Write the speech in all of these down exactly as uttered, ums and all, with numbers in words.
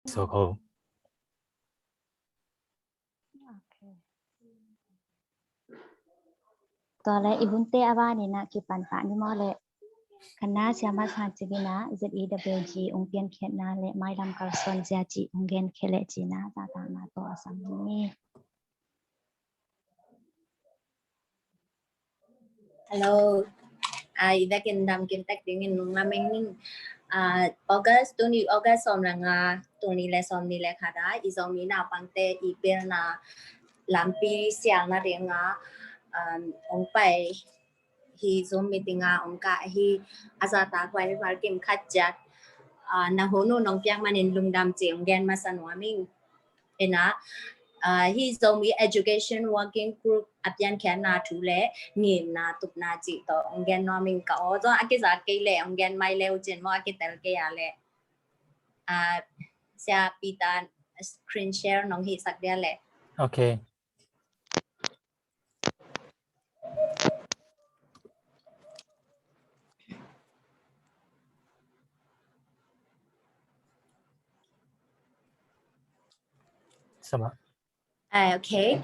So ko. Tua le i hunte a banin ah kipan pah ni maw le, khanna Siama San Cik in ah Z E W G ong piankhiatna le mailam kalsuan zia cih ong genkhia le cihna zahtakna tawh a sam ni. Hello. Ai, i vekin dam kim tek dingin nung lameng ning. Ah, August, tuni August sawm le nga, tuni le sawm ni le khat ah i Zomi naupangte i pilna lampi sialna ding ah, um, ong pai hi Zoom meeting ah ong kah hi. A zahtak huai mimal kim khat ciat, ah, na hun uh nong piak manin lungdam ci ong gen masa nuam ing. Ina, ah, hi Zomi Education Working Group a piankhiatna thu le ngimna tupna cih tawh ong gen nuam ing. Ka aw zong a kizak kei le ong gen mai le uh cin maw, a kitel kei a le. Ah, Sia Peter, screen share nong hihsak dia le. Okay. Sama. Ah, okay.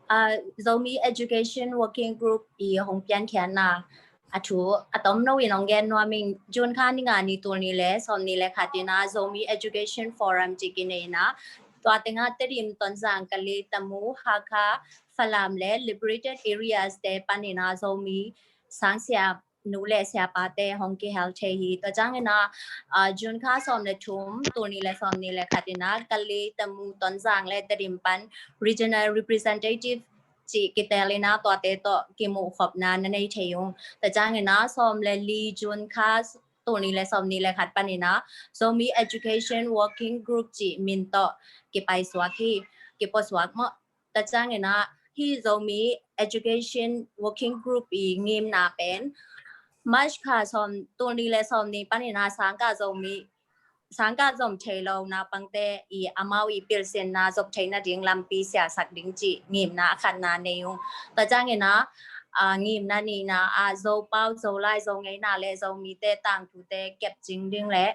Ah, Zomi Education Working Group i hong piankhiatna a thu a tomno in ong gen nuam ing. June kha ni nga ni, tul ni le sawm ni le khat in ah Zomi Education Forum ci kinei in ah, tua teng ah Tedim, Tonzang, Kali, Tamu, Hakha, Falam le liberated areas te panin ah Zomi sangsia nu le siapate hong kihel thei hi. Tua ciangin ah, ah, June kha sawm le thum, tul ni le sawm ni le khat in ah Kali, Tamu, Tonzang le Tedim pan regional representative cih kitel in ah tuate tawh kimuhkhopna na nei thei ung. Tua ciangin ah sawm le li, June kha tul ni le sawm ni le khat panin ah Zomi Education Working Group cih min tawh kipaisuak hi, kipuasuak maw. Tua ciangin ah hi Zomi Education Working Group i ngimna pen March kha sawm, tul ni le sawm ni panin ah sangkah Zomi, sangkah zom thei lo naupangte i amau i pilsinna zop theihna ding lampi siasak ding cih ngimna a khatna nei ung. Tua ciangin ah, ah, ngimna nihna ah Zopau, Zolai, Zongeina le Zomite tangtute kepcing ding le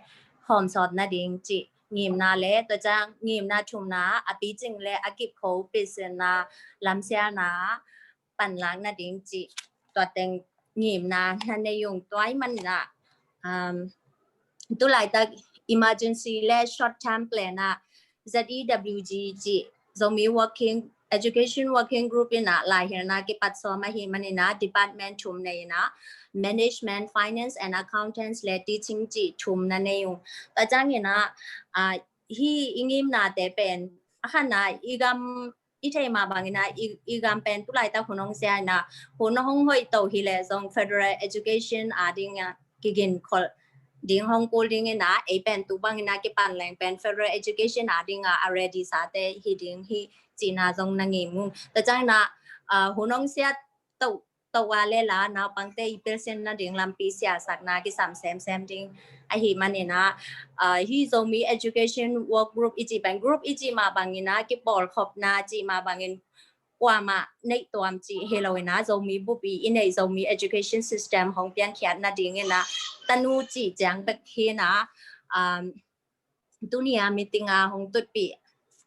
hawmsawpna ding cih ngimna le, tua ciang ngimna thumna a picing le a kipkho pilsinna lamsialna panlakna ding cih tua teng ngimna na nei ung. Tua ahih manin ah, um, tulaitak emergency le short term plan ah Z E W G cih Zomi Working, Education Working Group in ah laihilhna kipat sawm ahih manin ah department thum nei in ah, Management, Finance and Accountancy le Teaching cih thum na nei ung. Tua ciangin ah, ah, hi i ngimnate pen a khatna i gam i theih mah bangin ah i, i gam pen tulaitak hun hong sia in ah, hun hong hoih to hi leh zong federal education a ding ah kigin khol ding hong kul ding in ah, ei pen tu bangin ah kipan leng pen federal education a ding ah a ready sate hi ding hi cihna zong na ngim ung. Tua ciangin ah, ah, hun hong sia to, to a le la naupangte i pilsinna ding lampi siasakna kisam semsem ding ahih manin ah, ah, hi Zomi Education Work Group i cih pen group i cih mah bangin ah kipawlkhopna cih mah bangin kuamah neih tuam cih hi lo in ah, Zomi bup i i neih Zomi education system hong piankhiatna ding in ah tanu cih ciang bek hi in ah, um, tuni a meeting a hong tutpih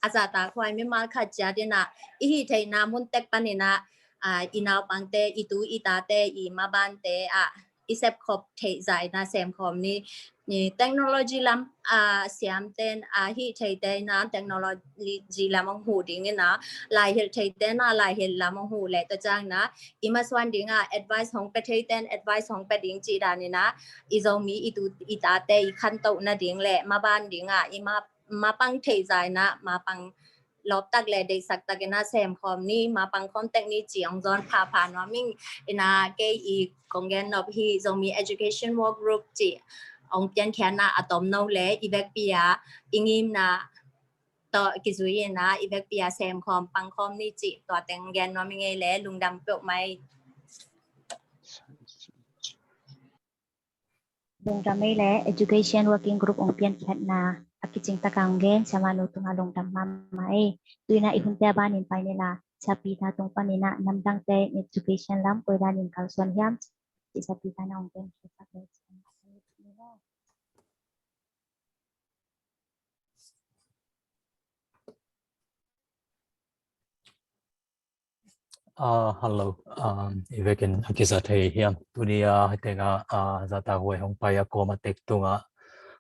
a zahtak huai mimal khat ciat in ah i hih theihna mun tek panin ah, ah, i naupangte, i tu i tate, i mabante ah i sepkhop theih zah in ah semkhawm ni. Ni technology lam, ah, siamten, ah, hih theite in ah technology lam hong huh ding in ah, laihilh theite in ah laihilh lam hong huh leh tua ciangin ah i masuan ding ah advice hong pia theiten advice hong pia ding cih danin ah i Zomi i tu i tate i khantohna ding le maban ding ah i ma, mapang theih zah in ah mapang lawptak le deihsak takin ah semkhawm ni, mapang khawm tek ni cih hong zawn phapha nuam ing. In ah kei i kong gen nop hi Zomi Education Work Group cih hong piankhiatna a tomno le i vekpi a i ngimna tawh kizui in ah i vekpi a semkhawm pangkhawm ni cih tua teng gen nuam ing ei le, lungdam peuhmah ei. Lungdam ei le, Education Working Group hong piankhiatna a kicing taka hong gen Siamanu tungah lungdam mahmah ei. Tu in ah i hunte a banin pai ni la, Sia Peter tung panin ah namdangte education lam koi danin kalsuan hiam cih Sia Peter na hong gen khiasak ei. Ah, hello. Um, i vekin a kisa thei hiam? Tuni a hitenga, ah, zata huai hong pai a kawm a tek tunga,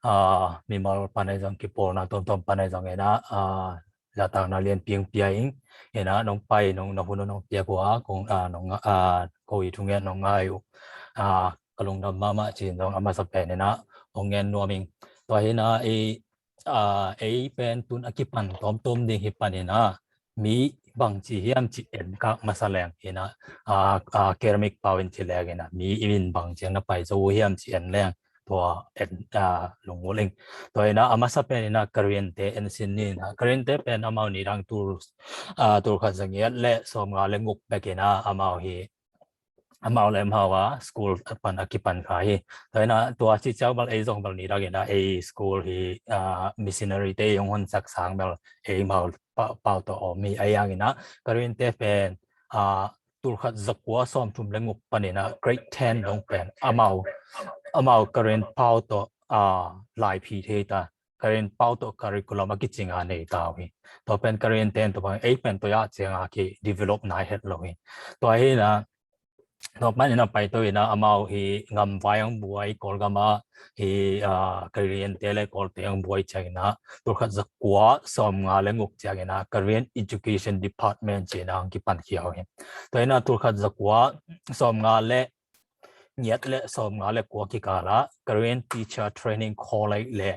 ah, mimal panai zong kipawlna tomtom panai zong ena, ah, zatakna lian piang pia ing. Ena nong pai nong na hun nong piak ua kong, ah, nong, ah, ko i thungen nong ngai uh. Ah, ka lungdam mahmah cin zong a masa pen ena hong ngen nuam ing. Tua hina i, ah, ei pen tun a kipan tomtom ding hi panina mi bangci hiam ci en kak masa leng ina, ah, ah, academic pau in ci leng ina mi i min bangci na pai zo hiam ci en leng tua en, ah, lungul ing. Tua ina a masa pen ina Karen te en sin ni ina Karen te pen amau ni dang tul, ah, tul khat za ngiat le sawm nga le nguk bek ina amau hi amau le amau a school a pan a kipan kha hi. Tua ina tua ci ciau bal ei zong bal ni dang ina ei school hi, ah, missionary te ei hong hon sak sang bal ei mau pau, pau to om hi a yang ina Karen te pen, ah, tul khat za kua sawm thum le nguk pan ina grade ten dong pen amau, amau Karen pau to, ah, lai phi thei ta Karen pau to curriculum a kicing a nei tau hi. Tua pen Karen ten tua bang ei pen tua ya ciang a ki develop nai het lo hi. Tua hi na tua pan ina pai to ina amau hi ngam vai ang buai Kawlgam a hi, ah, Karen te le Kawlte ang buai ciang ina tul khat za kua sawm nga le nguk ciang ina Karen Education Department ci ina ang kipan khiau hi. Tua ina tul khat za kua sawm nga le ngiat le sawm nga le kua kikala Karen Teacher Training College le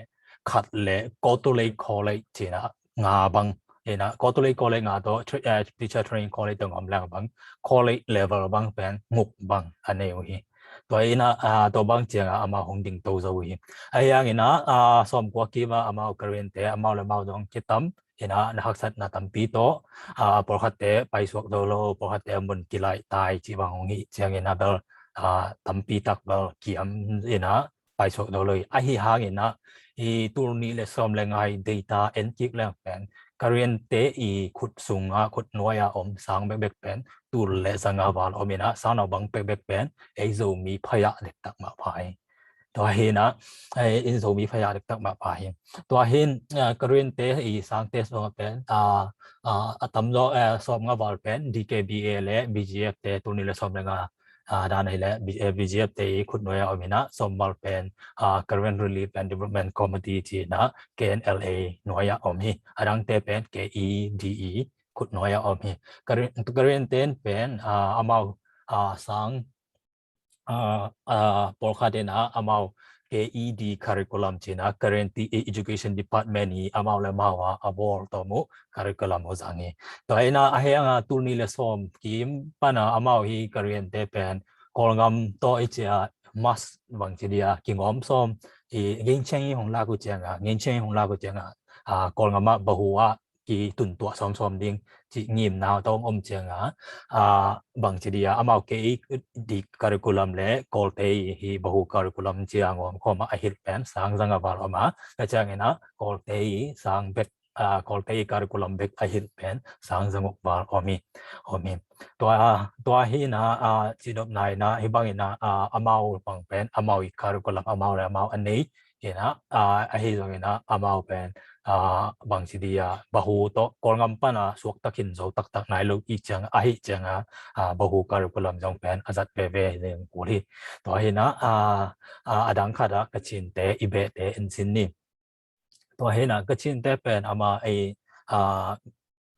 khat le Kawtulei College ci ina nga bang ina Kawtulei College nga to tra-, eh, Teacher Training College to ngam leng bang college level bang pen nguk bang a nei uh hi. Tua ina, ah, tua bang ciang a amau hong ding to zo uh hi. A yang ina, ah, sawm kua kima amau Karen te amau le amau dong kitam ina na haksatna tampi to, ah, pawlkhat te paisuak do lo pawlkhat te mun kilai tai ci bang hong hi ciang ina bel, ah, tampi tak bel kiam ina paisuak do lo hi. Ahi hang ina i tul nih le sawm le ngai data en kik leng pen Karen te i khut sunga khut nuai a om sang bekbek pen tul le za nga val om ina sang nau bang bekbek pen ei Zomi phaya dektak mah pha hi. Tua hi na, eh, in Zomi phaya dektak mah pha hi. Tua hin, ah, Karen te i sang te sawm pen, ah, ah, a tam zo, eh, sawm nga val pen D K B A le B G F te tul nih le sawm le nga, ah, dan ahi le B-, eh, B G F te i khut nuai a om ina sawm val pen, ah, Karen Relief and Development Committee ci ina K N L A nuai a om hi. A dang te pen K E D E khut nuai a om hi. Karen, Karen ten pen, ah, amau, ah, sang ah, ah, pawlkhat ina amau K E D curriculum ci ina Karen te i Education Department i amau le amau a a bawl to mu curriculum uh zang hi. Tua ina a heng a tul nih le sawm kim pan a amau hi Karen te pen Kawlgam to i cia mas bang ci dia kingawm sawm i ngincheng i hong lak uh ciang a ngincheng i hong lak uh ciang a, ah, Kawlgam a bahu a ki tuntuah sawmsawm ding ci ngimna tawng om cianga, ah, bang ci dia amau K E D curriculum le Kawlte hi bahu curriculum cia ngawm khawm a hilh pen sang zanga val om a, ka ciangina Kawlte sang bek, ah, Kawlte curriculum bek a hilh pen sang zanguk val om hi, om hi. Tua, tua hi na, ah, cidopna ina hi bangina, ah, amau bang pen amau i curriculum amau le amau a nei ina, ah, ahi zongina amau pen, ah, bang ci dia bahu to Kawlgam pana suaktakin zo taktak nai lo i ciang ahi cianga, ah, bahu curriculum zong pen a zat veve hi zeng kul hi. Tua hina, ah, ah, a dang khata Kachinte i behte en sin ni. Tua hina Kachinte pen ama ei, ah,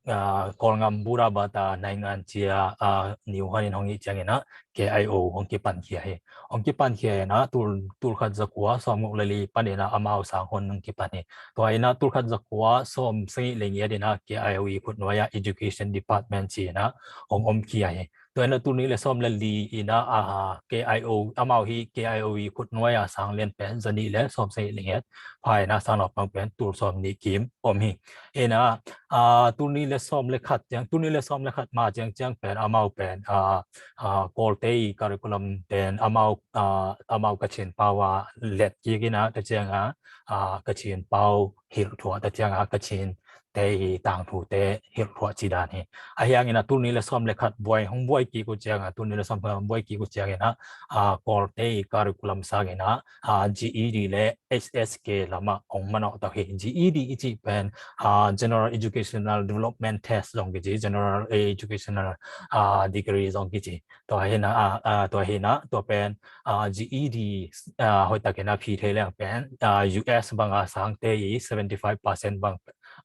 ah, Kawlgam Buddha Bata naingan cia, ah, niu honin hong hi ciangina K I O hong kipan khia hi. Hong kipan khia ina tul, tul khat zakua sawmguk le li panina amau sang hon hong kipan hi. Tua ina tul khat zakua sawm sagih le ngiat ina K I O i khutnuai a Education Department ci ina hong om khia hi. Tua ina tul nih le sawm le li ina, ah, K I O, amau hi K I O i khutnuai a sang lian pen zanih le sawm sagih le ngiat pha ina sang naupang pen tul sawm nih kim om hi. Ina, ah, tul nih le sawm le khat ciang, tul nih le sawm le khat ma ciang ciang pen amau pen, ah, ah, Kawlte i curriculum pen amau, ah, amau Kachin pau a let kik ina ta cianga, ah, Kachin pau hilh thuah ta cianga Kachin te i tangthu te hilh thuah ci dan hi. Ahi hangina tul nih le sawm le khat buai, hong buai kik uh cianga, tul nih le sawm le khat hong buai kik uh ciangina, ah, Kawlte i curriculum sangina, ah, G E D le H S K mah hong manawh tak hi. G E D i cih pen, ah, General Educational Development Test zong kici, General Educational, ah, Degree zong kici. Tua hi na, ah, ah, tua hi na, tua pen, ah, G E D, ah, hoih takin a phi thei leng pen, ah, U S banga sangte i seventy five percent bang,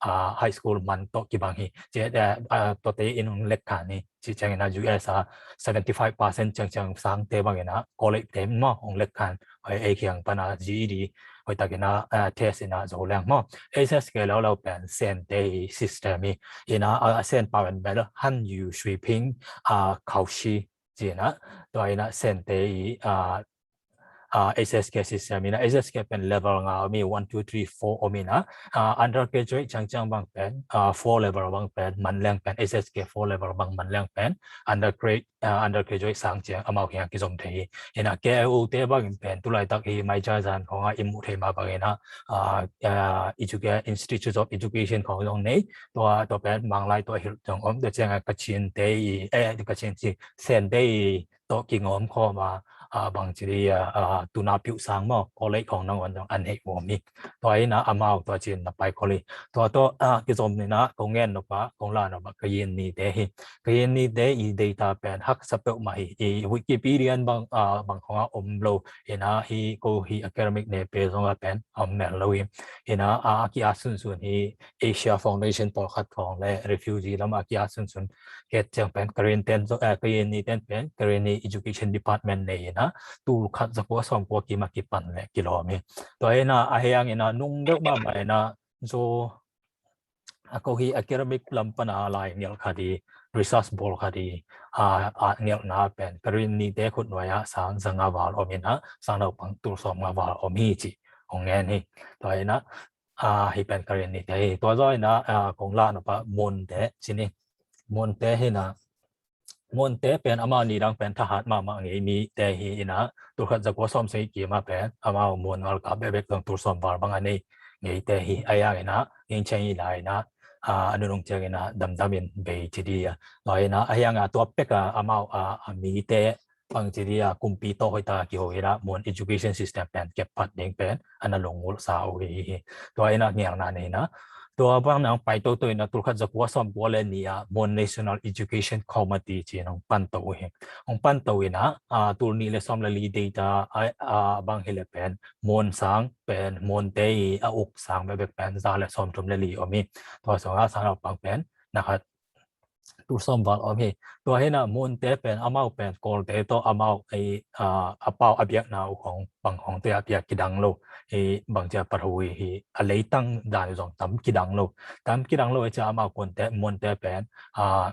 ah, high school man tawh kibang hi. Ci, ah, ah, tuate in hong lek khan hi. Ci ciangin a U S a seventy five percent ciangciang sangte bangin a college te maw hong lek khan. Hoih ei kiang pana G E D hoih takin a, ah, test in a zo leng maw. H S K lo lo pen Sente i system hi. In a, ah, Sen pau in bel 汉语水平, ah, 考试 ci in a. Tua in a Sente i, ah, ah, H S K system in a, H S K pen level nga om hi, one, two, three, four om in a, ah, undergraduate ciangciang bang pen, ah, four level bang pen man leng pen, H S K four level bang man leng pen undergrad-, ah, undergraduate sang ciang amau kiang kizom thei hi. In a K I O te bangin pen tulaitak hi mai ca zan khong a i muh thei mah bangin a, ah, ah, educa-, Institute of Education khong zong nei, tua, tua pen Manglai tua hilh zong om, tua ciang a Kachin te i, eh, Kachin ci, Sente i tawh kingawm khawm a, ah, bangci di a, ah, tuna piuh sang maw, college khong nangawn zong an hei om hi. Tua in a amau tua cin na pai khol hi. Tua tawh, ah, kizom in a kong ngen nop a, kong la nop a Kayin ni te hi. Kayin ni te i data pen haksa peuhmah hi. I Wikipedia bang, ah, bang khong a om lo. In a hi ko hi academic ne pe zong a pen om mel lo hi. In a, ah, a ki-at sunsun hi Asia Foundation pawlkhat khong le refugee lam a ki-at sunsun ket ciang pen Karen ten zong, eh, Kayin ni ten pen Kayin ni Education Department nei in a tul khat za kua sawm kua kim a kipan le kilawm hi. Tua in a, a hiang in a nung deuh mahmah in a zo a ko hi academic lam pana lai ngelh khat hi, research bawl khat hi, a, a ngelhna pen Karin ni te khut nuai ah sang za nga val om in a, sang naupang tul sawm nga val om hi ci hong ngen hi. Tua in a, a, hi pen Karin ni te hi. Tua zaw in a, a, kong la nop a Mon te ci ni. Mon te hi na, Mon te pen amau ni dang pen thahat mahmah ngei mi te hi in a, tul khat za kua sawm sagih kim a pen amau Mon ngalkap bekbek zong tul sawm val bang a nei ngei te hi. A hiang in a, ngei ciang i lai in a, a, a nunung ciang in a damdam in bei ci di a. Tua in a, a hiang a tua pek a amau a, a mi te bang ci di a kumpi tawh hoih ta kiho in a Mon education system pen kep phat ding pen a na lungngulhsa uh hi hi. Tua in a ngelna nei in a, tua bang nang pai toto in a tul khat za kua sawm kua le ni a Mon National Education Committee ci in hong pan to uh hi. Hong pan to in a, a, tul nih le sawm le li data a, a, bang hi le pen Mon sang pen Mon te i a uk sang bekbek pen za le sawm thum le li om hi. Tua sung a sang naupang pen na khat tul sawm val om hi. Tua hi na Mon te pen amau pen Kawl te tawh amau ei, a, a pau a biakna uh khong bang khong te a biak kidang lo. Ei bang cia pat hui hi a leitang dan uh zong tam kidang lo. Tam kidang lo ei cia amau Kawl te, Mon te pen, a,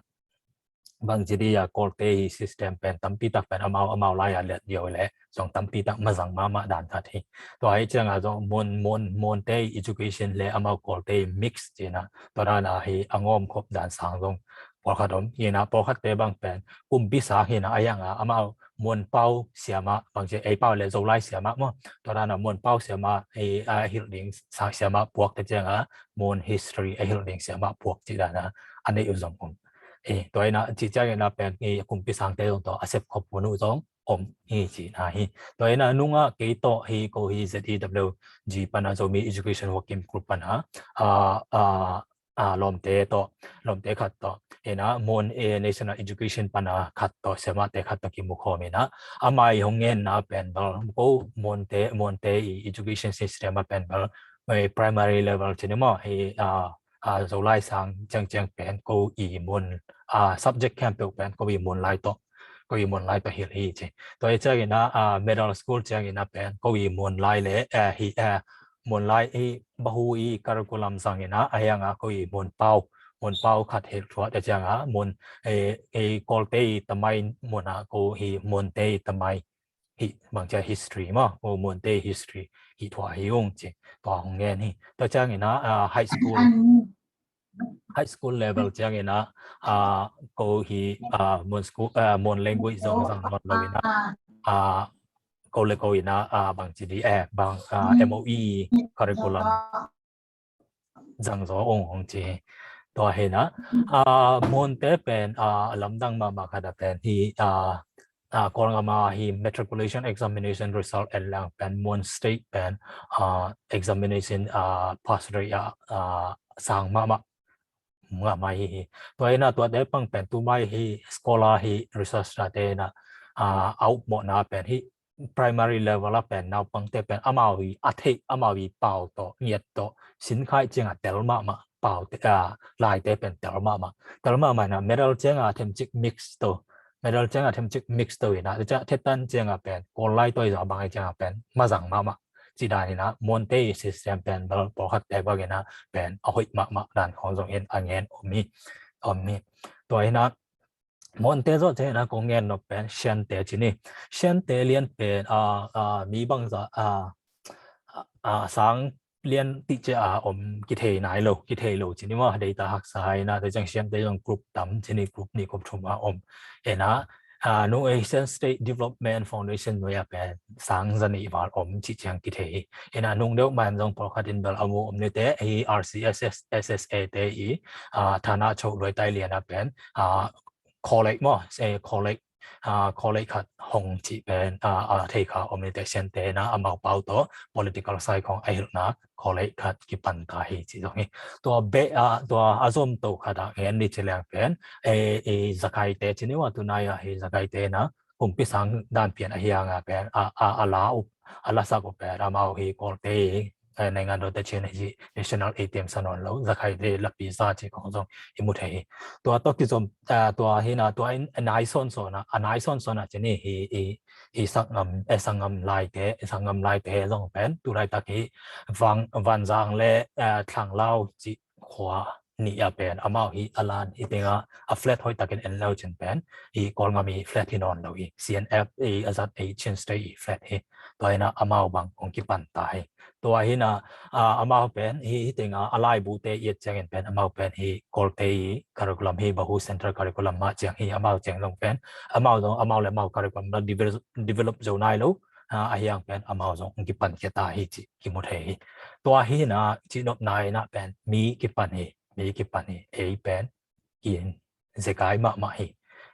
bang ci di a Kawl te hi system pen tampi tak pen amau, amau lai a let yo le zong tampi tak mazang mahmah dan khat hi. Tua hi ciang a zong Mon, Mon, Mon te education le amau Kawl te mix ci na. Tua dan a hi a ngawm khop dan sang zong pawlkhat om. Hi na pawlkhat te bang pen kumpi sang hi na a hiang a amau Mon pau siamah, bang ci ei pau le Zolai siamah maw. Tua dan a Mon pau siamah hi a hilh ding sang siamah puak te ciang a Mon history a hilh ding siamah puak ci dan a a nei uh zong om. Hi, tua in a ci ciang in a pen hi kumpi sang te zong tawh a sep khop hun uh zong om hi ci na hi. Tua in a nung a kei tawh hi ko hi Z E W G pana Zomi Education Working Group pana, a, a, a, lawmte tawh, lawmte khat tawh. Hi na Mon, eh, National Education pana khat tawh, siamahte khat tawh kimu khawm in a. Amah i hong ngenna pen bel, ko Monte, Monte i education system a pen bel, eh, primary level ci ni maw, hi, a, a, Zolai sang ciangciang pen ko i Mon, a, subject khempeuh pen ko i Mon lai tawh, ko i Mon lai tawh hilh hi ci. Tua hi ciang in a, a, middle school ciang in a pen ko i Mon lai le, eh, hi, eh, Mon lai hi bahu i curriculum zang in a, a hiang a ko i Mon pau, Mon pau khat hilh thuah te ciang a, Mon, eh, eh, Kawlte i tamai mun a ko hi Monte i tamai hi bang cia history maw, ko Monte history hi thuah hi ung ci, tua hong ngen hi. Tua ciang in a, a, high school, high school level ciang in a, a, ko hi, a, Mon school, a, Mon language zong zang nawn lo in a, a, ko le ko in a, a, bang ci di, eh, bang, a, M O E curriculum zang zaw ung hong ci. Tua hi na, a, Monte pen, a, lamdang mahmah khat a pen hi, a, ah, Kawlgam ah hi matriculation examination result en leng pen Mon State pen, ah, examination, ah, pass rate ah, ah, sang mahmah, ngah mai hi hi. Tua hi na tuate pang pen tu mai hi scholar hi research tate na, ah, a upmawhna pen hi primary level ah pen naupangte pen amau hi a theih amau hi pau tawh ngiat tawh sinkhai ciangah tel mahmah paute, ah, laite pen tel mahmah. Tel mahmah na medal ciangah themcik mix to, medal ciangah themcik mix to hi na, tua ciang thetan ciangah pen Kawl lai toi zaw a bang hi ciangah pen mazang mahmah. Ci dan hi na Monte system pen bel pawlkhat te bang hi na pen a hoih mahmah dan khawng zong in a ngen om hi, om hi. Tua hi na Monte zawh ciang hi na kong ngen nop pen Siante ci ni. Siante lian pen, ah, ah, mi bangzah, ah, ah, sang lian tih ciang a om kithei nai lo, kithei lo ci ni maw, data haksa hi na, tua ciang Siante zong group tam ci ni, group nih group thum a om. Hi na, ah, nung ei Shan State Development Foundation nuai ah pen sang za nih val om cih ciang kithei hi. Hi na nung deuh man zong pawlkhat in bel a mu om ni te, hi R C S S, S S A te i, ah, thana cho luai tai lian ah pen, ah, college maw, eh, college, ah, college khat hong cih pen, ah, ah, thei kha om ni te Siante na amau pau tawh political side khawng a hilhna college khat kipan ta hi ci zong hi. Tua beh, ah, tua a zom to khat ah ngen ni ci leng pen, eh, eh, Zakaite ci ni maw, tunai ah hi Zakaite na kumpi sang dan pian a hiang ah pen, a, a, a la up, a la sak up pen amau hi Kawlte hi, eh, naingan dawte Chin hi ci National Anthem sa nawn lo, Zakaite lapi za ci khawng zong i mu thei hi. Tua tawh kizom, ah, tua hi na, tua in a nai sawnsawn ah, a nai sawnsawn ah ci ni hi, i, i sanggam, eh, sanggam laite, sanggam laite zong pen tu laitak hi Van, Vanzang le, eh, Thanglau ci khua nih ah pen amau hi a lan hi tengah a flat hoih takin en lo cin pen hi Kawlgam hi flat hi nawn lo hi, C N F hi a zat hi, Chin State hi flat hi. Tua hi na amau bang hong kipan ta hi. Tua hi na, ah, amau pen hi, hi tengah a laibute i et ciangin pen amau pen hi Kawlte hi curriculum hi Bahu Central Curriculum mah ciang hi, amau ciang zong pen amau zong, amau le amau curriculum la develop, develop zo nai lo, ah, a hiang pen amau zong hong kipan khia ta hi ci kimu thei hi. Tua hi na cihnopna hi na pen mi kipan hi, mi kipan hi, ei pen kizekai mahmah hi.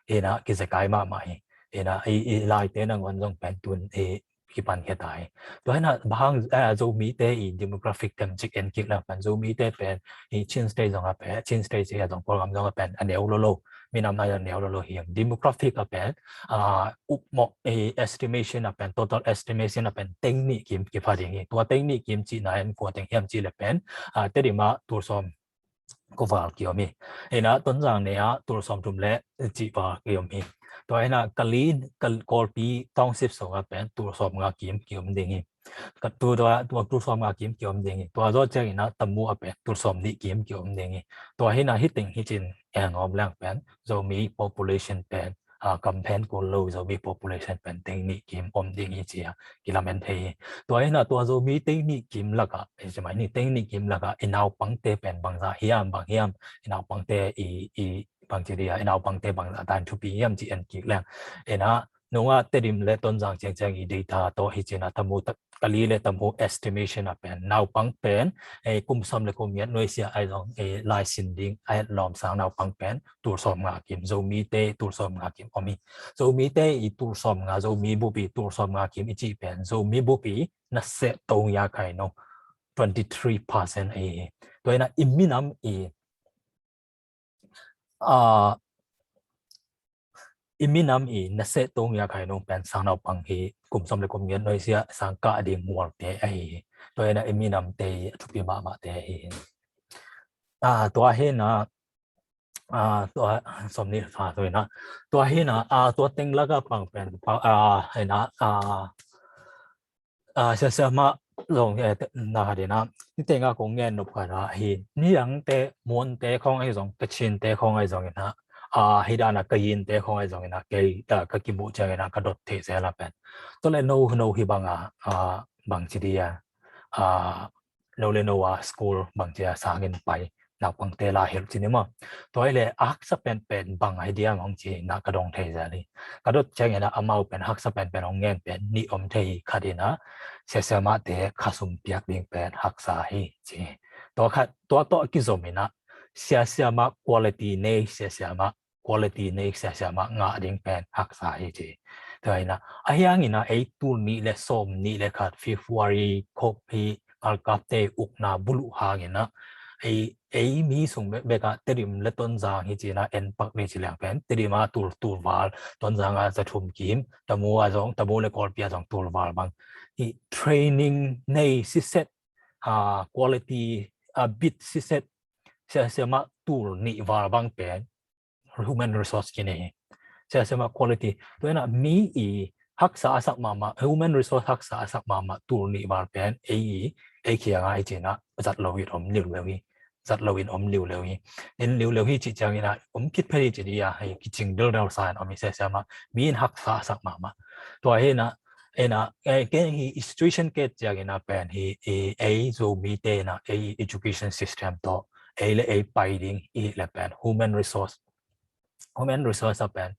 Hi na kizekai mahmah hi. Hi na i, i laite nangawn zong pen tun i kipan khia ta hi. Tua hi na bang hang, eh, Zomite i demographic themcik en kik leng pen Zomite pen hi Chin State zong a pen, Chin State ci a zong Kawlgam zong a pen a neu lo lo, minam na a neu lo lo hi. Demographic a pen, ah, upmawh, eh, estimation a pen, total estimation a pen teng nih kim kipha ding hi. Tua teng nih kim cihna en kua teng hiam cih le pen, ah, Tedim ah tul sawm kua val kiom hi. Hi na Tonzang ne ah tul sawm thum le cih val kiom hi. Tua hi na Kalay, Kal-, Kawlpi township sung a pen tul sawm nga kim kiom ding hi. Ka tu tua, tua tul sawm nga kim kiom ding hi. Tua zawh ciang hi na Tamu a pen tul sawm nih kim kiom ding hi. Tua hi na hi teng hi cin eng om leng pen Zomi population pen, ah, kamphen kul lo Zomi population pen teng nih kim om ding hi ci a kilamen thei hi. Tua hi na tua Zomi teng nih kim lak ah, eh, ci mai ni, teng nih kim lak ah i naupangte pen bangzah hiam, bang hiam, i naupangte i, i bang ci dia, i naupangte bangzah dan thupi hiam ci en kik leng. Hi na nung ah Tedim le Tonzang ciangciang i data tawh hi cin a Tamu tak Kalay le Tamu estimation a pen naupang pen, eh, kum sawm le kum giat nuai sia ahi zong, eh, lai sin ding a het lawm sang naupang pen tul sawm nga kim, Zomite tul sawm nga kim om hi. Zomite i tul sawm nga, Zomi bup i tul sawm nga kim i cih pen Zomi bup i nasep tong ya kai no, twenty three percent ahi hi. Tua hi na i minam i, ah, i minam i nasep tong ya kai no pen sang naupang hi, kum sawm le kum giat nuai sia sang kah ding mualte ahi hi. Tua hi na i minamte i a thupi mahmahte ahi hi. Ah, tua hi na, ah, tua sawm nih pha tua hi na, tua hi na, ah, tua teng lak ah pang pen, ah, hi na, ah, ah, siasia mah zong, eh, na ha dina, ni teng ah kong ngen nop khat ah hi, Niangte, Monte khawng ahi zong, Kachinte khawng ahi zong hi na, ah, hi dan a Kayinte khawng ahi zong hi na, kei, ah, ka kimuh ciang hi na ka dot thei zel a pen. Tua le no, no hi bang a, ah, bang ci dia, ah, no le no a school bang ci a sang in pai, naupangte la hilh ci ni maw. Tua hi le a haksa penpen bang hi dia mong ci na ka dong thei zel hi. Ka dot ciang hi na amau pen haksa penpen hong ngen pen nih om thei hi. Khat hi na siasia mahte khasum piak ding pen haksa hi ci. Tua khat, tua tawh kizom hi na siasia mah quality nei, siasia mah quality nei, siasia mah ngah ding pen haksa hi ci. Tua hi na, a hiang hi na, ei tul nih le sawm nih le khat February khop hi ngalkapte ukna buluh hang hi na, ei, ei mi sung bekbek ah Tedim le Tonzang hi ci na, en pak ni ci liang pen Tedim ah tul, tul val, Tonzang ah za thum kim, Tamu ah zong, Tamu le Kawlpi ah zong tul val bang hi. Training nei siset, ah, quality, ah, bit siset, siasia mah tul nih val bang pen human resource kinei hi. Siasia mah quality. Tua hi na mi i haksa a sak mahmah, human resource haksa a sak mahmah tul nih val pen ei i, ei kiangah i ci na zat lo in om liuleu hi. Zat lo in om liuleu hi. In liuleu hi ci ciang hi na om khit phet hi ci ding a, hei kicing deldel sa in om hi siasia mah. Mi in haksa a sak mahmah. Tua hi na, hi na, eh, ke hi situation ke ciang hi na pen hi, i, ei Zomite hi na, ei education system tawh ei le ei pai ding i le pen human resource, human resource a pen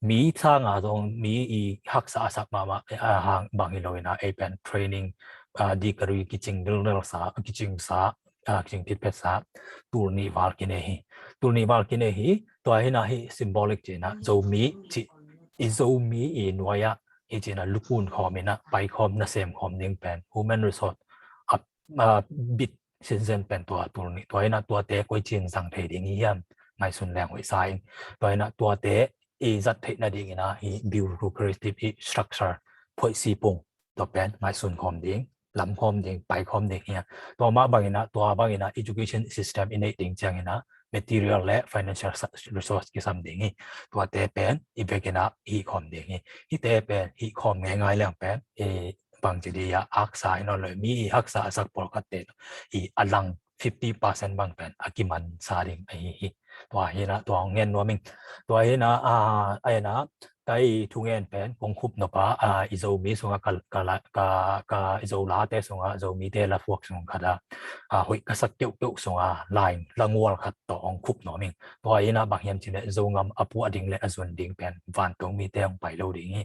mi sang a zong mi i haksa a sak mahmah, eh, a hang bang hi lo hi na, ei pen training, ah, degree kicing deldel sa, kicing sa, ah, kicing thitphet sa, tul nih val kinei hi. Tul nih val kinei hi. Tua hi na hi symbolic ci na, Zomi ci, i Zomi i nuai ah hi ci na lukun khawm hi na, pai khawm, nasem khawm ding pen human resource a, ah, bit sinsen pen tua tul nih. Tua hi na tuate koi cin zang thei ding hi hiam, ngaihsun leng hoih sa ing. Tua hi na tuate i zat theih nading hi na hi bureaucratic i structure, phoih sipung, tua pen ngaihsun khawm ding, lam khawm ding, pai khawm ding hi a. Tua mah bang hi na, tua bang hi na education system i neih ding ciang hi na material le financial sa-, resource kisam ding hi. Tuate pen i bek hi na hih khawm ding hi. Hihte pen hih khawm ngeingai leng pen i bang ci ding a, haksa hi nawn lo, mi i haksa a sak pawlkhatte i a lang fifty percent bang pen a kiman sa ding ahi hi. Tua hi na, tua hong ngen nuam ing. Tua hi na, ah, a hi na, ka i thungen pen kong khup nop a, ah, i Zomi sungah ka, ka la, ka, ka i Zolate sungah, Zomite lafuak sung khat a, ah, hoih ka sak keuhkeuh sungah line langual khat tawh hong khup nuam ing. Tua hi na bang hiam ci le Zongam a puah ding le a zun ding pen vantungmite hong pai lo ding hi.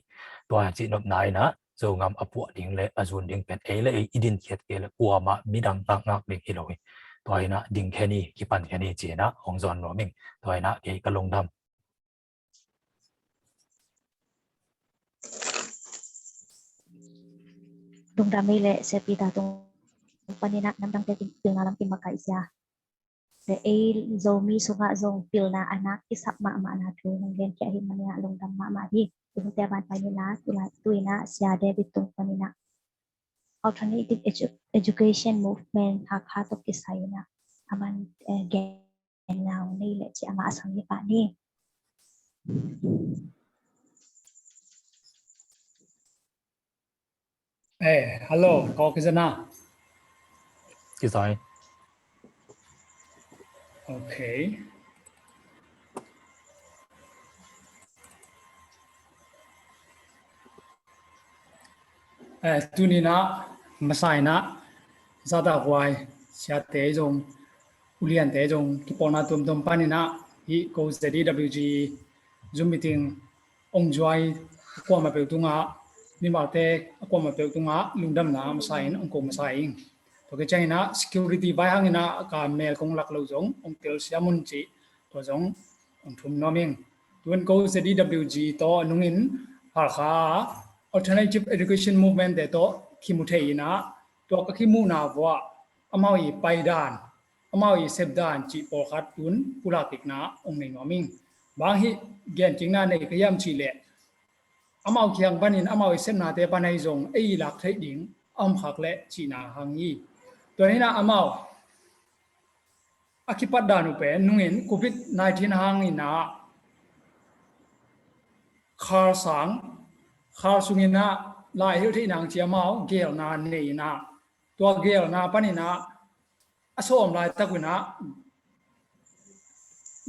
Tua cih nopna hi na, Zongam a puah ding le a zun ding pen ei le ei i dinkhiat kei le kuamah midang ngakngak ding hi lo hi. Tua hi na ding khen hi, kipan khen hi ci hi na hong zawn nuam ing. Tua hi na kei ka lungdam. Lungdam ei le Sia Peter tung panin ah namdangte pilna lam kimakaih sia. Le ei Zomi sungah zong pilna a nak kisap mahmahna thu hong genkhia ahih manin ah lungdam mahmah hi. Tuhunte a ban pai ni la, tu in ah Sia David tung panin ah alternative edu-, education movement Hakha tawh kisai in ah a man, eh, gen nau nei le ci amah a sang hi pah ni. Eh, hello, kau kizana. Kizai. Okay. Eh, tuni na, masai na, zata huai, siate zong, uliante zong, kipawlna tuamtuam panin ah, hi ko Z D W G Zoom meeting ong join a kuamah peuh tungah, mimalte a kuamah peuh tungah lungdamna masa in ong ko masa ing. Tua kiciangin ah security vai hangin ah ka mel kong lak lo zong ong telsiam un cih tua zong ong thum nuam ing. Tuan ko Z D W G tawh nungin Halkha alternative education movement te tawh kimu thei in ah tua ka kimuhna vuah amau i paidan, amau i sepdan cih pawlkhat tun pulak kikna ong nei nuam ing. Bang hih genkikna nei ka hiam cih leh amau kiang panin amau i sepnate pan ahi zong ei i lak theih ding a om khak leh cihna hang hi. Tua hi na amau a kipatdan uh pen nungin covid nineteen hangin ah khal sang, khal sungin ah lai hilh theih nang ci amau geelna nei in ah tua geelna panin ah a sawm laitak un ah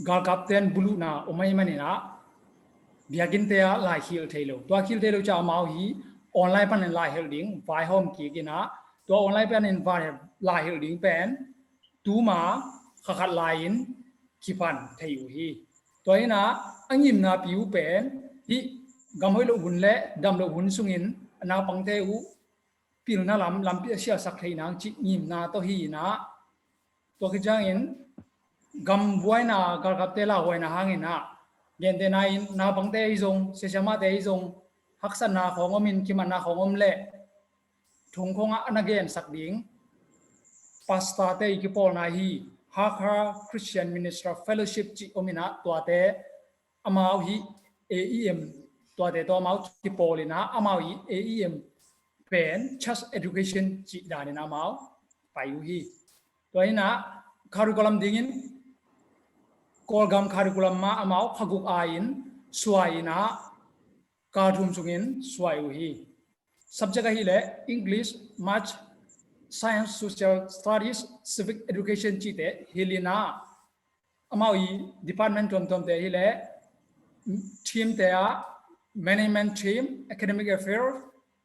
galkapten buluhna om ahih manin ah biakinnte ah laikhilh thei lo. Tua khilh thei lo ca amau hi online panin laihilh ding vaihawm kik in ah tua online panin vai laihilh ding pen tuma khakhat lai-in kiphan thei uh hi. Tua hi na a ngimna pi uh pen hih gam hoih loh hun le dam loh hun sungin a naupangte uh pilna lam lampi a sialsak thei nang cih ngimna tawh hi in ah tua kiciangin gam buaina galkapte lauhuaina hangin ah gentehna in naupangte ahi zong siasiamahte ahi zong haksatna khawng om in, kimatna khawng om leh thong khawngah a na gensak ding pastor-te i kipawlna hi. Hakha Christian Minister Fellowship cih om inah, tuate amau hi A E M, tuate tawh amau kipawl inah, amau hi A E M pen Church Education cih dan inah amau pai uh hi. Tua inah curriculum dingin Kawlgam curriculum mah amau kha guk a-in suai inah kal thum sungin suai uh hi. Subject ahih leh English, Maths, Science, Social Studies, Civic Education cihte hilh inah, amau i department tuamtuamte ahih leh team-te ah, management team, academic affair,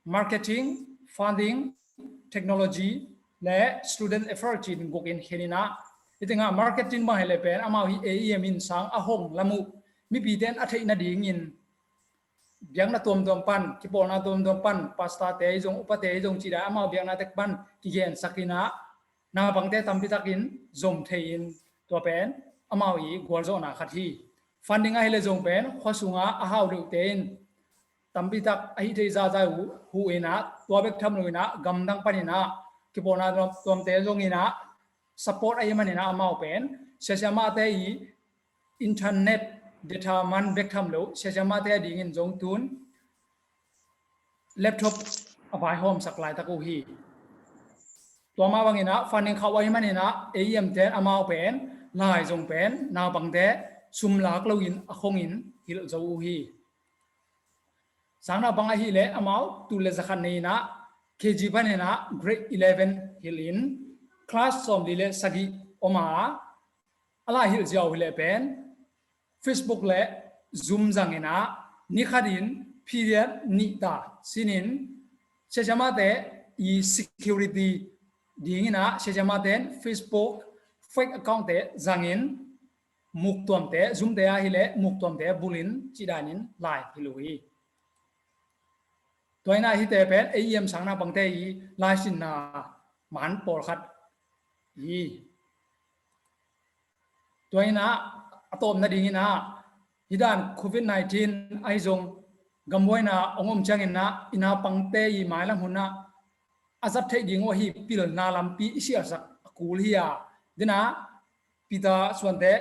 marketing, funding, technology le student affair ci-in guk in hilh inah, hih tengah marketing bang ahih leh pen amau hi A E M in sang a hong lam uh, mipite in a theih nadingin biakna tuamtuam pan, kipawlna tuamtuam pan, pastor-te ahi zong, upate ahi zong cih dan amau biakna tek pan kigensak inah, naupangte tampi takin zom thei in, tua pen amau i gualzawhna khat hi. Funding ahih leh zong pen khua sungah a hau deuhte in tampi tak ahih theih zahzah uh huh inah, tua bek tham lo inah gamdang pan inah kipawlna tuamtuamte zong inah support ahih man inah, amau pen sia siamahte i internet data man bek tham lo, sia siamahte adingin zong tun laptop a vaihawmsak laitak uh hi. Tua mah bang inah funding khauh ahih man inah A E M-te in amau pen lai zong pen naupangte sum lak loin a khongin hilh zo uh hi. Sang naupang ahih leh amau tul le zakhat nei inah K G pan inah grade eleven hilh in, class sawmli le sagih om a, a lai hilh ziau hi leh pen Facebook le Zoom zang inah, ni khat in period nih ta sin in, sia siamahte i security ding inah sia siamahte in Facebook fake account-te zang in, muktuamte, Zoom-te ahih leh muktuamte bul in cih dan in lai hilh uh hi. Tua inah hihte pen A E M sang naupangte i laisinna man pawlkhat hi. Tua inah a tawpna ding inah, hih dan covid nineteen ahi zong gambuaina hong om ciang inah, i naupangte i mailam hun ah a zat theih ding uh ahi pilna lampi i sialsak a kul hi a, dena Peter Suante,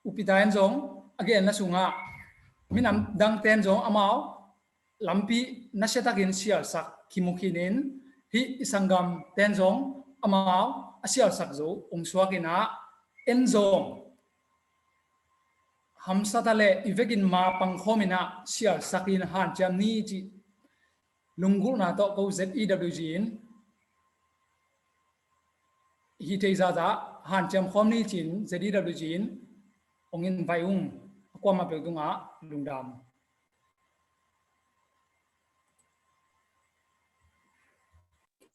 U Peter in zong a genna sungah minam dangte in zong amau lampi nasia takin sialsak kimu khin in, hih i sanggamte in zong amau a sialsak zo hong suak inah, en zong hamsa ta leh i vekin ma pangkhawm inah sialsak in hanciam ni cih lunggulhna tawh ko Z E W G in hih theih zahzah hanciam khawm ni ci-in Z E W G in hong invite ung. A kuamah peuh tungah lungdam.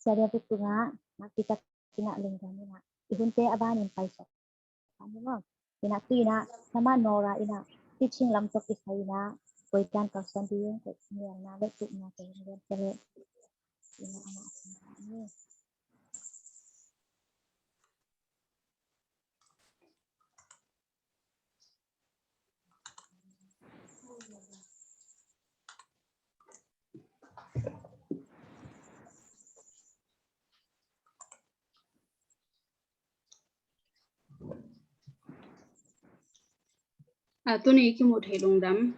Sia David tungah nakpi takin ah lungdam inah, i hunte a banin paisawk. Inah tu inah, nama Nora inah teaching lam tawh kisai inah koitan kalsuan ding, koih nialna le tupna koih nial te le. Inah amah a A, tuni kimuh theih lungdam.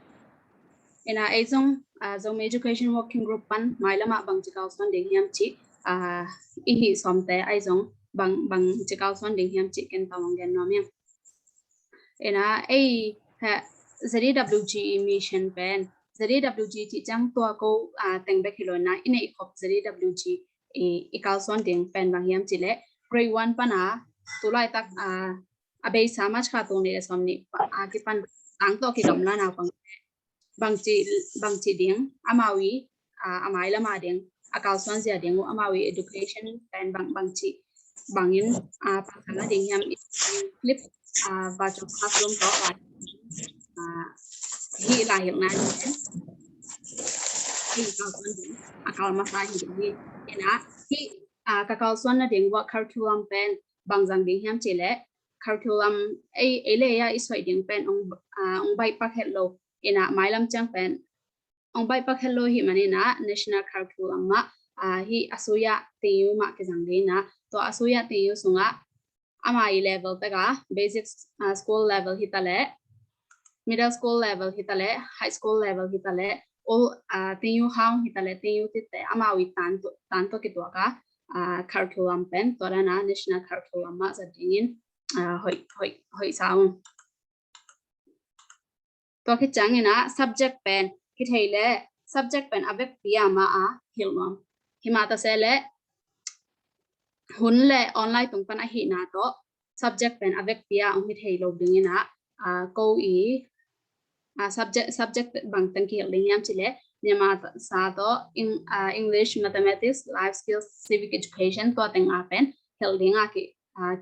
Ina ei zong, a, Zomi Education Working Group pan mailamah bangci kalsuan ding hiam cih, a, i hih sawmte ei zong bang, bangci kalsuan ding hiam cih ken tawh hong gen nuam ing. Ina ei, ha, Z E W G mission pen, Z E W G cih ciang tua ko, a, teng bek hi lo ina, i neih khop Z E W G i, i kalsuan ding pen bang hiam cih leh grade one pan a, tu laitak, a, a beisa March kha tul nih le sawm nih, a, kipan tang tawh kigamla naupang bangci, bangci ding, amau i, a, a mailam a ding, a kalsuan zia ding uh, amau i education pen bang, bangci, bangin, a, pangkang a ding hiam i clip, a, virtual classroom tawh, a, a, hih lai hilhna ding, hih kalsuan ding, a kal masa hi ding hi. Ina, hih, a, ka kalsuan na ding uh a curriculum pen bang zang ding hiam cih leh, curriculum ei, ei le ei a i suaih ding pen ong, a, ong baih pak het lo. Ina, mailam ciang pen ong baih pak het lo hi manin ah national curriculum mah, ah, hi a sui ah Tingyu mah kizang ding in ah, tua a sui ah Tingyu sungah ama i level tek a basic, ah, school level hi ta leh, middle school level hi ta leh, high school level hi ta leh, all, ah, Tingyu hang hi ta leh, Tingyu tite ama i tan tawh, tan tawh kituak a, ah, curriculum pen tua dan a national curriculum mah zat ding in, ah, hoih, hoih, hoih sa ung. Tua khit ciangin ah subject pen hi thei leh subject pen a vekpi a mah a hilh nuam. Hi mah ta se leh hun le online tung pan ahihna tawh subject pen a vekpi a ong hi thei lo ding in ah, ah, ko i, ah, subject, subject bang teng kihilh ding hiam cih leh Myanmar sa tawh Eng-, ah, English, Mathematics, Life Skills, Civic Education, tua teng a pen hilh ding a ki, ah,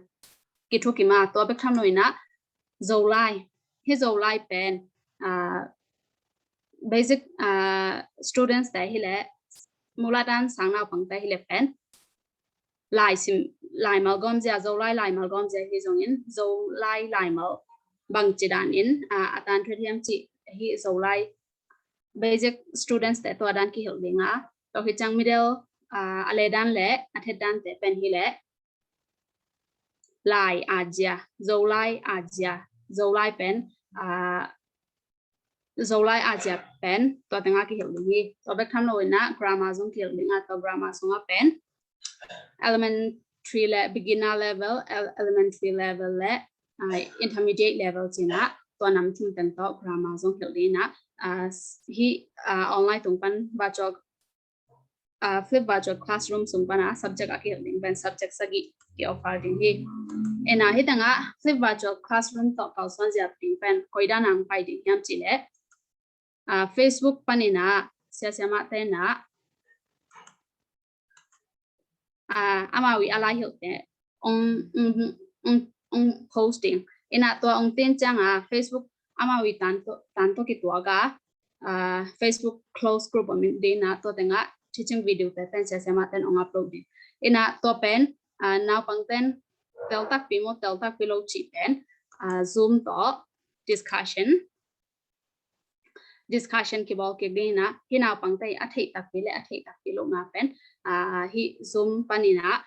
kithukim a, tua bek tham lo in ah Zolai. Hi Zolai pen, ah, basic, ah, students te hi leh, muladan sang naupang te hi leh pen laisim, laimal gawm zia, Zolai laimal gawm zia hi zongin Zolai laimal bangci dan in, ah, a tan thuat hiam cih hi Zolai basic students te tua dan kihilh ding a. Tua khit ciang middle, ah, a le dan le a thet dan te pen hi leh lai a zia, Zolai a zia, Zolai pen, ah, Zolai a zia pen tua teng a kihilh ding hi. Tua bek tham lo in ah grammar zong kihilh ding a, tua grammar sungah pen elementary le beginner level, el-, elementary level le, ah, intermediate level ci in ah tua nam thum teng tawh grammar zong hilh ding in ah, ah, hi, ah, online tung pan virtual, ah, Flip Virtual Classroom sung pan a subject a kihilh ding pen subject sagih ki offer ding hi. In ah hi teng ah Flip Virtual Classroom tawh kalsuan ziat ding pen koi dan a ong pai ding hiam cih leh, ah, Facebook pan in ah sia sia mah te in ah, ah, amau i a lai hilhte ong, ong, ong, ong post ding. In ah tua ong tin ciang ah Facebook amau i tan tawh, tan tawh kituak a, ah, Facebook close group om ding in ah tua teng ah teaching video te pen sia sia mah ten ong upload ding. In ah tua pen, ah, naupang ten tel takpi maw, tel takpi lo cih pen, ah, Zoom tawh discussion, discussion kibawl kik ding in ah, hi naupang te a theih takpi le a theih takpi lo na pen, ah, hi Zoom pan in ah,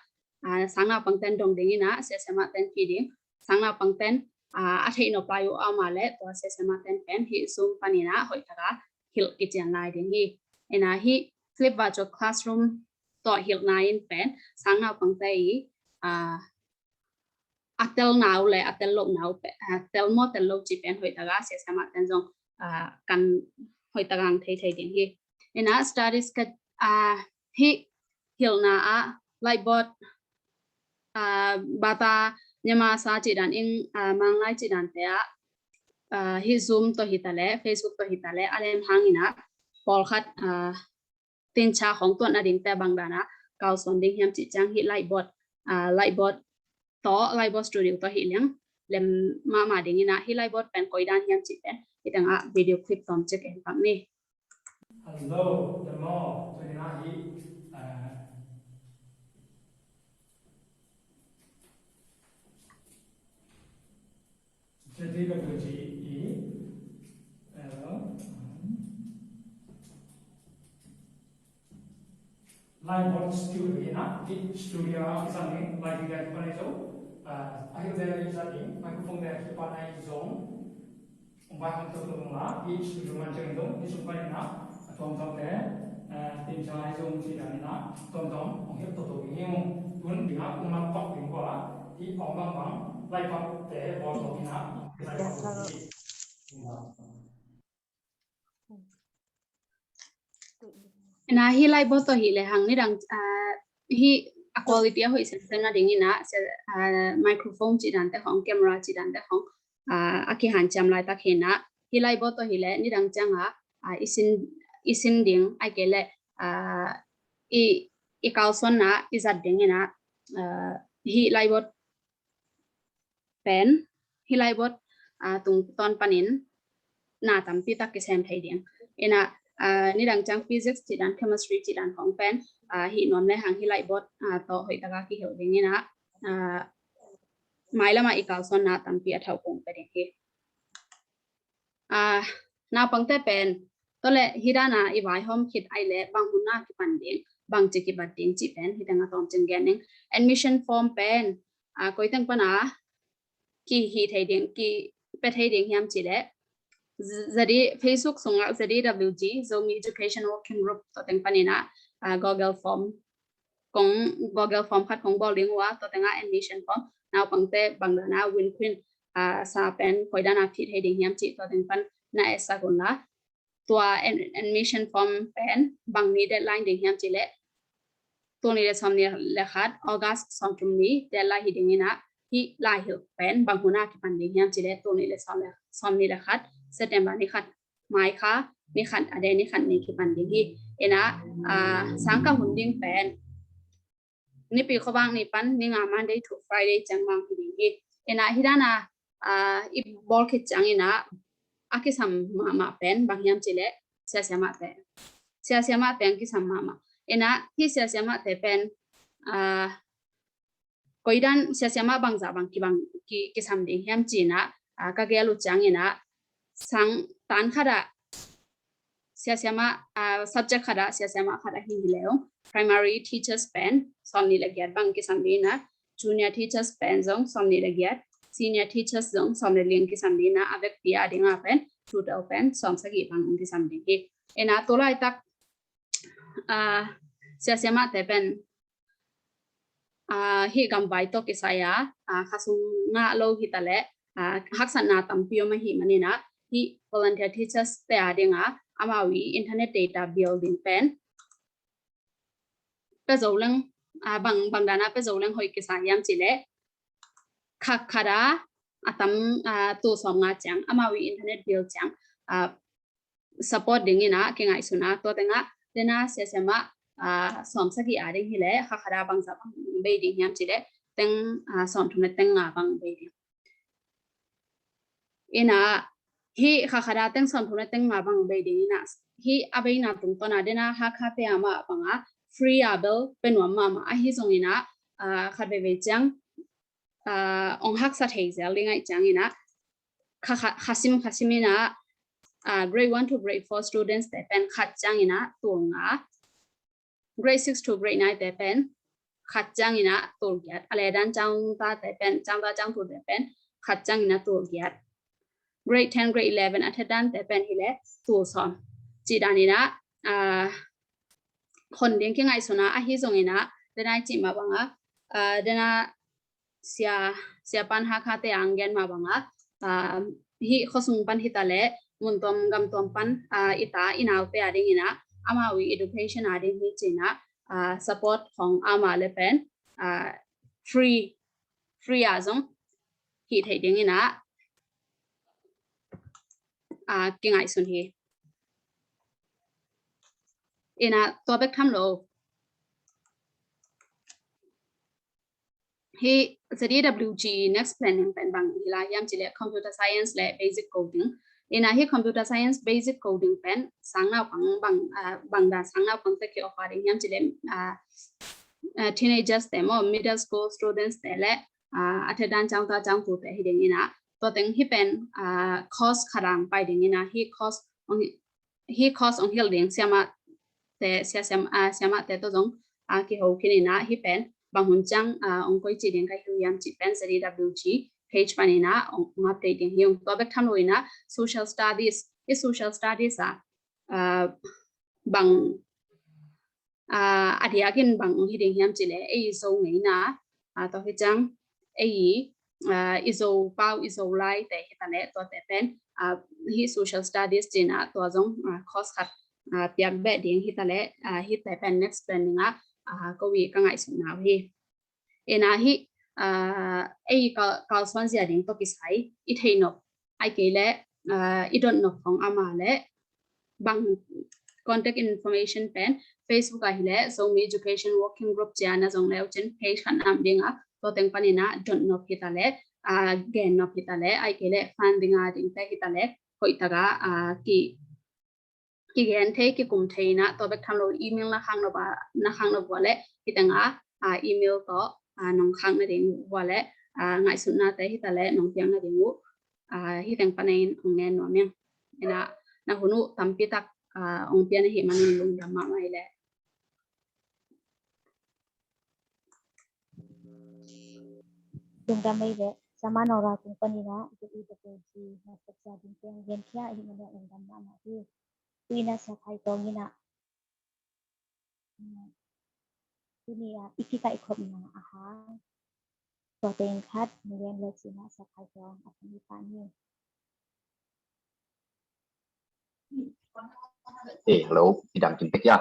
ah, sang naupang ten dong ding in ah sia sia mah ten ki ding, sang naupang ten, ah, a theih nop lai uh a om a leh tua sia sia mah ten pen hi Zoom pan in ah hoih tak a hilh kician lai ding hi. In ah hi Flip Virtual Classroom tawh hilhna in pen sang naupang te i, ah, a tel na uh le a tel loh na uh pen, ah, tel maw tel lo cih pen hoih tak a sia sia mah ten zong, ah, kan hoih tak a ong thei thei ding hi. In ah studies ka, ah, hi hilhna ah Lightboard, ah, bata Myanmar sa cih dan in, ah, Manglai cih dan te ah, ah, hi Zoom tawh hi ta leh Facebook tawh hi ta leh a lem hang in ah pawlkhat, ah, tincha khong tuat nading te bang dan a kalsuan ding hiam cih ciang hi Lightboard, ah, Lightboard tawh, Lightboard Studio tawh hi leng lem mahmah ding in ah hi Lightboard pen koi dan hiam cih pen hi teng ah video clip tawm cik en pak ni. Hello, demo, tuni in ah hi, ah, Jadi ka tuji i, eh, Lightboard Studio hi na, i studio a kisang ni, lighting a kipan i zong, ah, a hi te i zat ding, microphone te a kipan i zong, ong bai hong tuk tuk la, i studio man ciang zong, i sung pan i na, a tuamtuam te, eh, tincha i zong ci dan i na, tuamtuam, ong hiat tuk tuk ding hi ung, tun ding a, ong lam pak ding kua, i ong bang bang, lai pak te, bawl tuk i na, lai pak tuk i. Na hi Lightboard tawh hi le hang nidang, ah, hi a quality a hoih semsem nading in ah, se-, ah, microphone cih dante khong, camera cih dante khong, ah, a kihanciam laitak hi na. Hi Lightboard tawh hi le nidang ciang a, ah, i sin, i sin ding, ai ke le, ah, i, i kalsuanna i zat ding in ah, ah, hi Lightboard pen, hi Lightboard, ah, tungtawn panin na tampi tak kisem thei ding. Ina, ah, nidang ciang physics cih dan, chemistry cih dan khong pen, ah, hi nuam le hang hi Lightboard, ah, tawh hoih taka kihilh ding ina, ah, mailam a i kalsuanna tampi a thau kong pe ding hi. Ah, naupangte pen, Tua leh hih dan a i vaihawm khit ahih leh bang hun a kipan ding, bangci kibat ding cih pen hih teng a tawmcing gen ning. Admission form pen, ah, koi teng pan a kihih thei ding, kipia thei ding hiam cih leh, Z-, Z D, Facebook sungah Z D W G, Zomi Education Working Group, tua teng panin ah, ah, Google Form, kong, Google Form khat kong bawl ding uh a, tua teng ah admission form, naupangte bang dan a win khin, ah, sa pen koi dan a phih thei ding hiam cih tua teng pan na etsak un la. Tua ad-, admission form pen bang ni deadline ding hiam cih leh, tul nih leh sawmnih leh khat, August sawmthum ni deadline hi ding in ah, hih laihilh pen bang hun a kipan ding hiam cih leh, tul nih leh sawm leh, sawmnih leh khat, September ni khat mai kha, ni khat a deh ni khat ni kipan ding hi. In ah, ah, sang kah hun ding pen Nipi khuavak ni pan ni nga, Monday to Friday ciang mang hi ding hi. In ah hih dan a, ah, i bawl khit ciangin ah a kisam mahmah pen bang hiam cih leh, sia siamahte. Sia siamahte ang kisam mahmah. In ah hih sia siamahte pen, ah, koi dan, sia siamah bangzah bang kibang, ki, kisam ding hiam cih in ah, ah, ka gel uh ciangin ah, sang tan khat ah sia siamah, ah, subject khat ah sia siamah khat ahi hi leh, primary teachers pen sawmnih leh giat bang kisam ding in ah, junior teachers pen zong sawmnih leh giat, senior teachers zong sawm leh li kisam ding in ah, a vekpi a ding a pen tutor pen sawmsagih bang kisam ding hi. In ah tu laitak, ah, sia siamahte pen, ah, hih gamvai tawh kisai a, ah, kha sung ngah lo hi ta leh, ah, haksatna tampi om ahih manin ah, hih volunteer teachers te a ding a, amau i internet data bill ding pen pia zo leng, ah, bang, bang dan a pia zo leng hoih kisa hiam cih leh, kha khat a, a tam, ah, tul sawmnga ciang, amau i internet bill ciang, ah, support ding in ah kingaihsun a, tua teng ah, den a sia siamah, ah, sawmsagih a ding hi leh, kha khat a bangzah bang bei ding hiam cih leh, teng, ah, sawmthum leh teng nga bang bei ding. In ah, hih kha khat a teng sawmthum leh teng nga bang bei ding in ah, hih a beina tungtawn a, den a Hakha te a mah bang a free a bel pia nuam mahmah, ahi zongin ah, ah, khat veivei ciang, ah, ong haksa thei zel ding ahih ciangin ah, kha, kha, kha sim, kha sim in ah, ah, grade one to grade four students te pen khat ciangin ah tul nga, grade six to grade nine te pen khat ciangin ah tul giat, a lehdan ciang ta te pen, ciang ta ciang tu te pen khat ciangin ah tul giat, grade ten, grade eleven a thetdan te pen hi leh tul sawm. Cih dan in ah, ah, hon ding kingaihsun a, ahi zongin ah, den a i cih mah bang a, ah, den a sia, sia pan Hakha te a ong gen mah bang a, ah, hih khuasung pan hi ta leh, mun tuam gam tuam pan, ah, i ta i naute a ding in ah, amau i education a ding hi ci in ah, ah, support khong a mah leh pen, ah, free, free a zong hih theih ding in ah, ah, kingaihsun hi. In ah tua bek tham lo, hih Z D W G next planning pen bang hi lai hiam cih leh, computer science leh basic coding. In ah hih computer science basic coding pen sang naupang bang, ah, bang dan sang naupang te ki offer ding hiam cih leh, ah, ah, teenagers te maw, middle school students te leh, ah, a thetdan ciang ta ciang tu te hi ding in ah, tua teng hih pen, ah, course khat a ong pai ding in ah, hih course ong, hih course ong hilh ding siamahte, sia siam, ah, siamahte tawh zong, ah, kiho khin in ah, hih pen bang hun ciang, ah, ong koici ding ka hi uh hiam cih pen Z D W G page panin ah ong, ong update ding hi ung. Tua bek tham lo in ah social studies, hih social studies ah, ah, bang, ah, a diakin bang ong hi ding hiam cih leh, ei Zo ngeina, ah, tua hi ciang, ei, ah, i Zo pau, i Zo lai te hi ta leh, tua te pen, ah, hih social studies ci in ah tua zong, ah, course khat, ah, piak beh ding hi ta leh, ah, hih te pen next planning ah, ah, ko i ka ngaihsutna uh hi. In ah hih, ah, ei kal, kalsuan zia ding tawh kisai, i theih nop, ahih kei leh, ah, i dot nop khong a mah leh, bang contact information pen Facebook ah hi leh, Zomi Education Working Group ci a na zong leu cin page khat na om ding a, tua teng panin ah dot nop hi ta leh, ah, gen nop hi ta leh, ahih kei leh funding a ding te hi ta leh, hoih tak a, ah, ki kigen thei, kikum thei in ah, tua bek tham lo email na khak nop a, na khak nop uh a leh, hih teng ah, ah, email tawh, ah, nong khak nading uh a leh, ah, ngaihsutnate hi ta leh, nong piak nading uh, ah, hih teng panin ong ngen nuam ing. In ah, na hun uh tampi tak, ah, ong pian ahih manin lungdam mahmah hi leh. Lungdam ei leh, Sama Nora kung panin ah, U W G, na sak sa ding teng gen khia ahih manin lungdam mahmah hi. Tu-in ah Sia Khai Tawng in ah, tuni a i kikaihkhopna a hang tua teng khat na gen le cin ah Sia Khai Tawng a tuni pah ni. Eh, hello, i dam kim pek ya.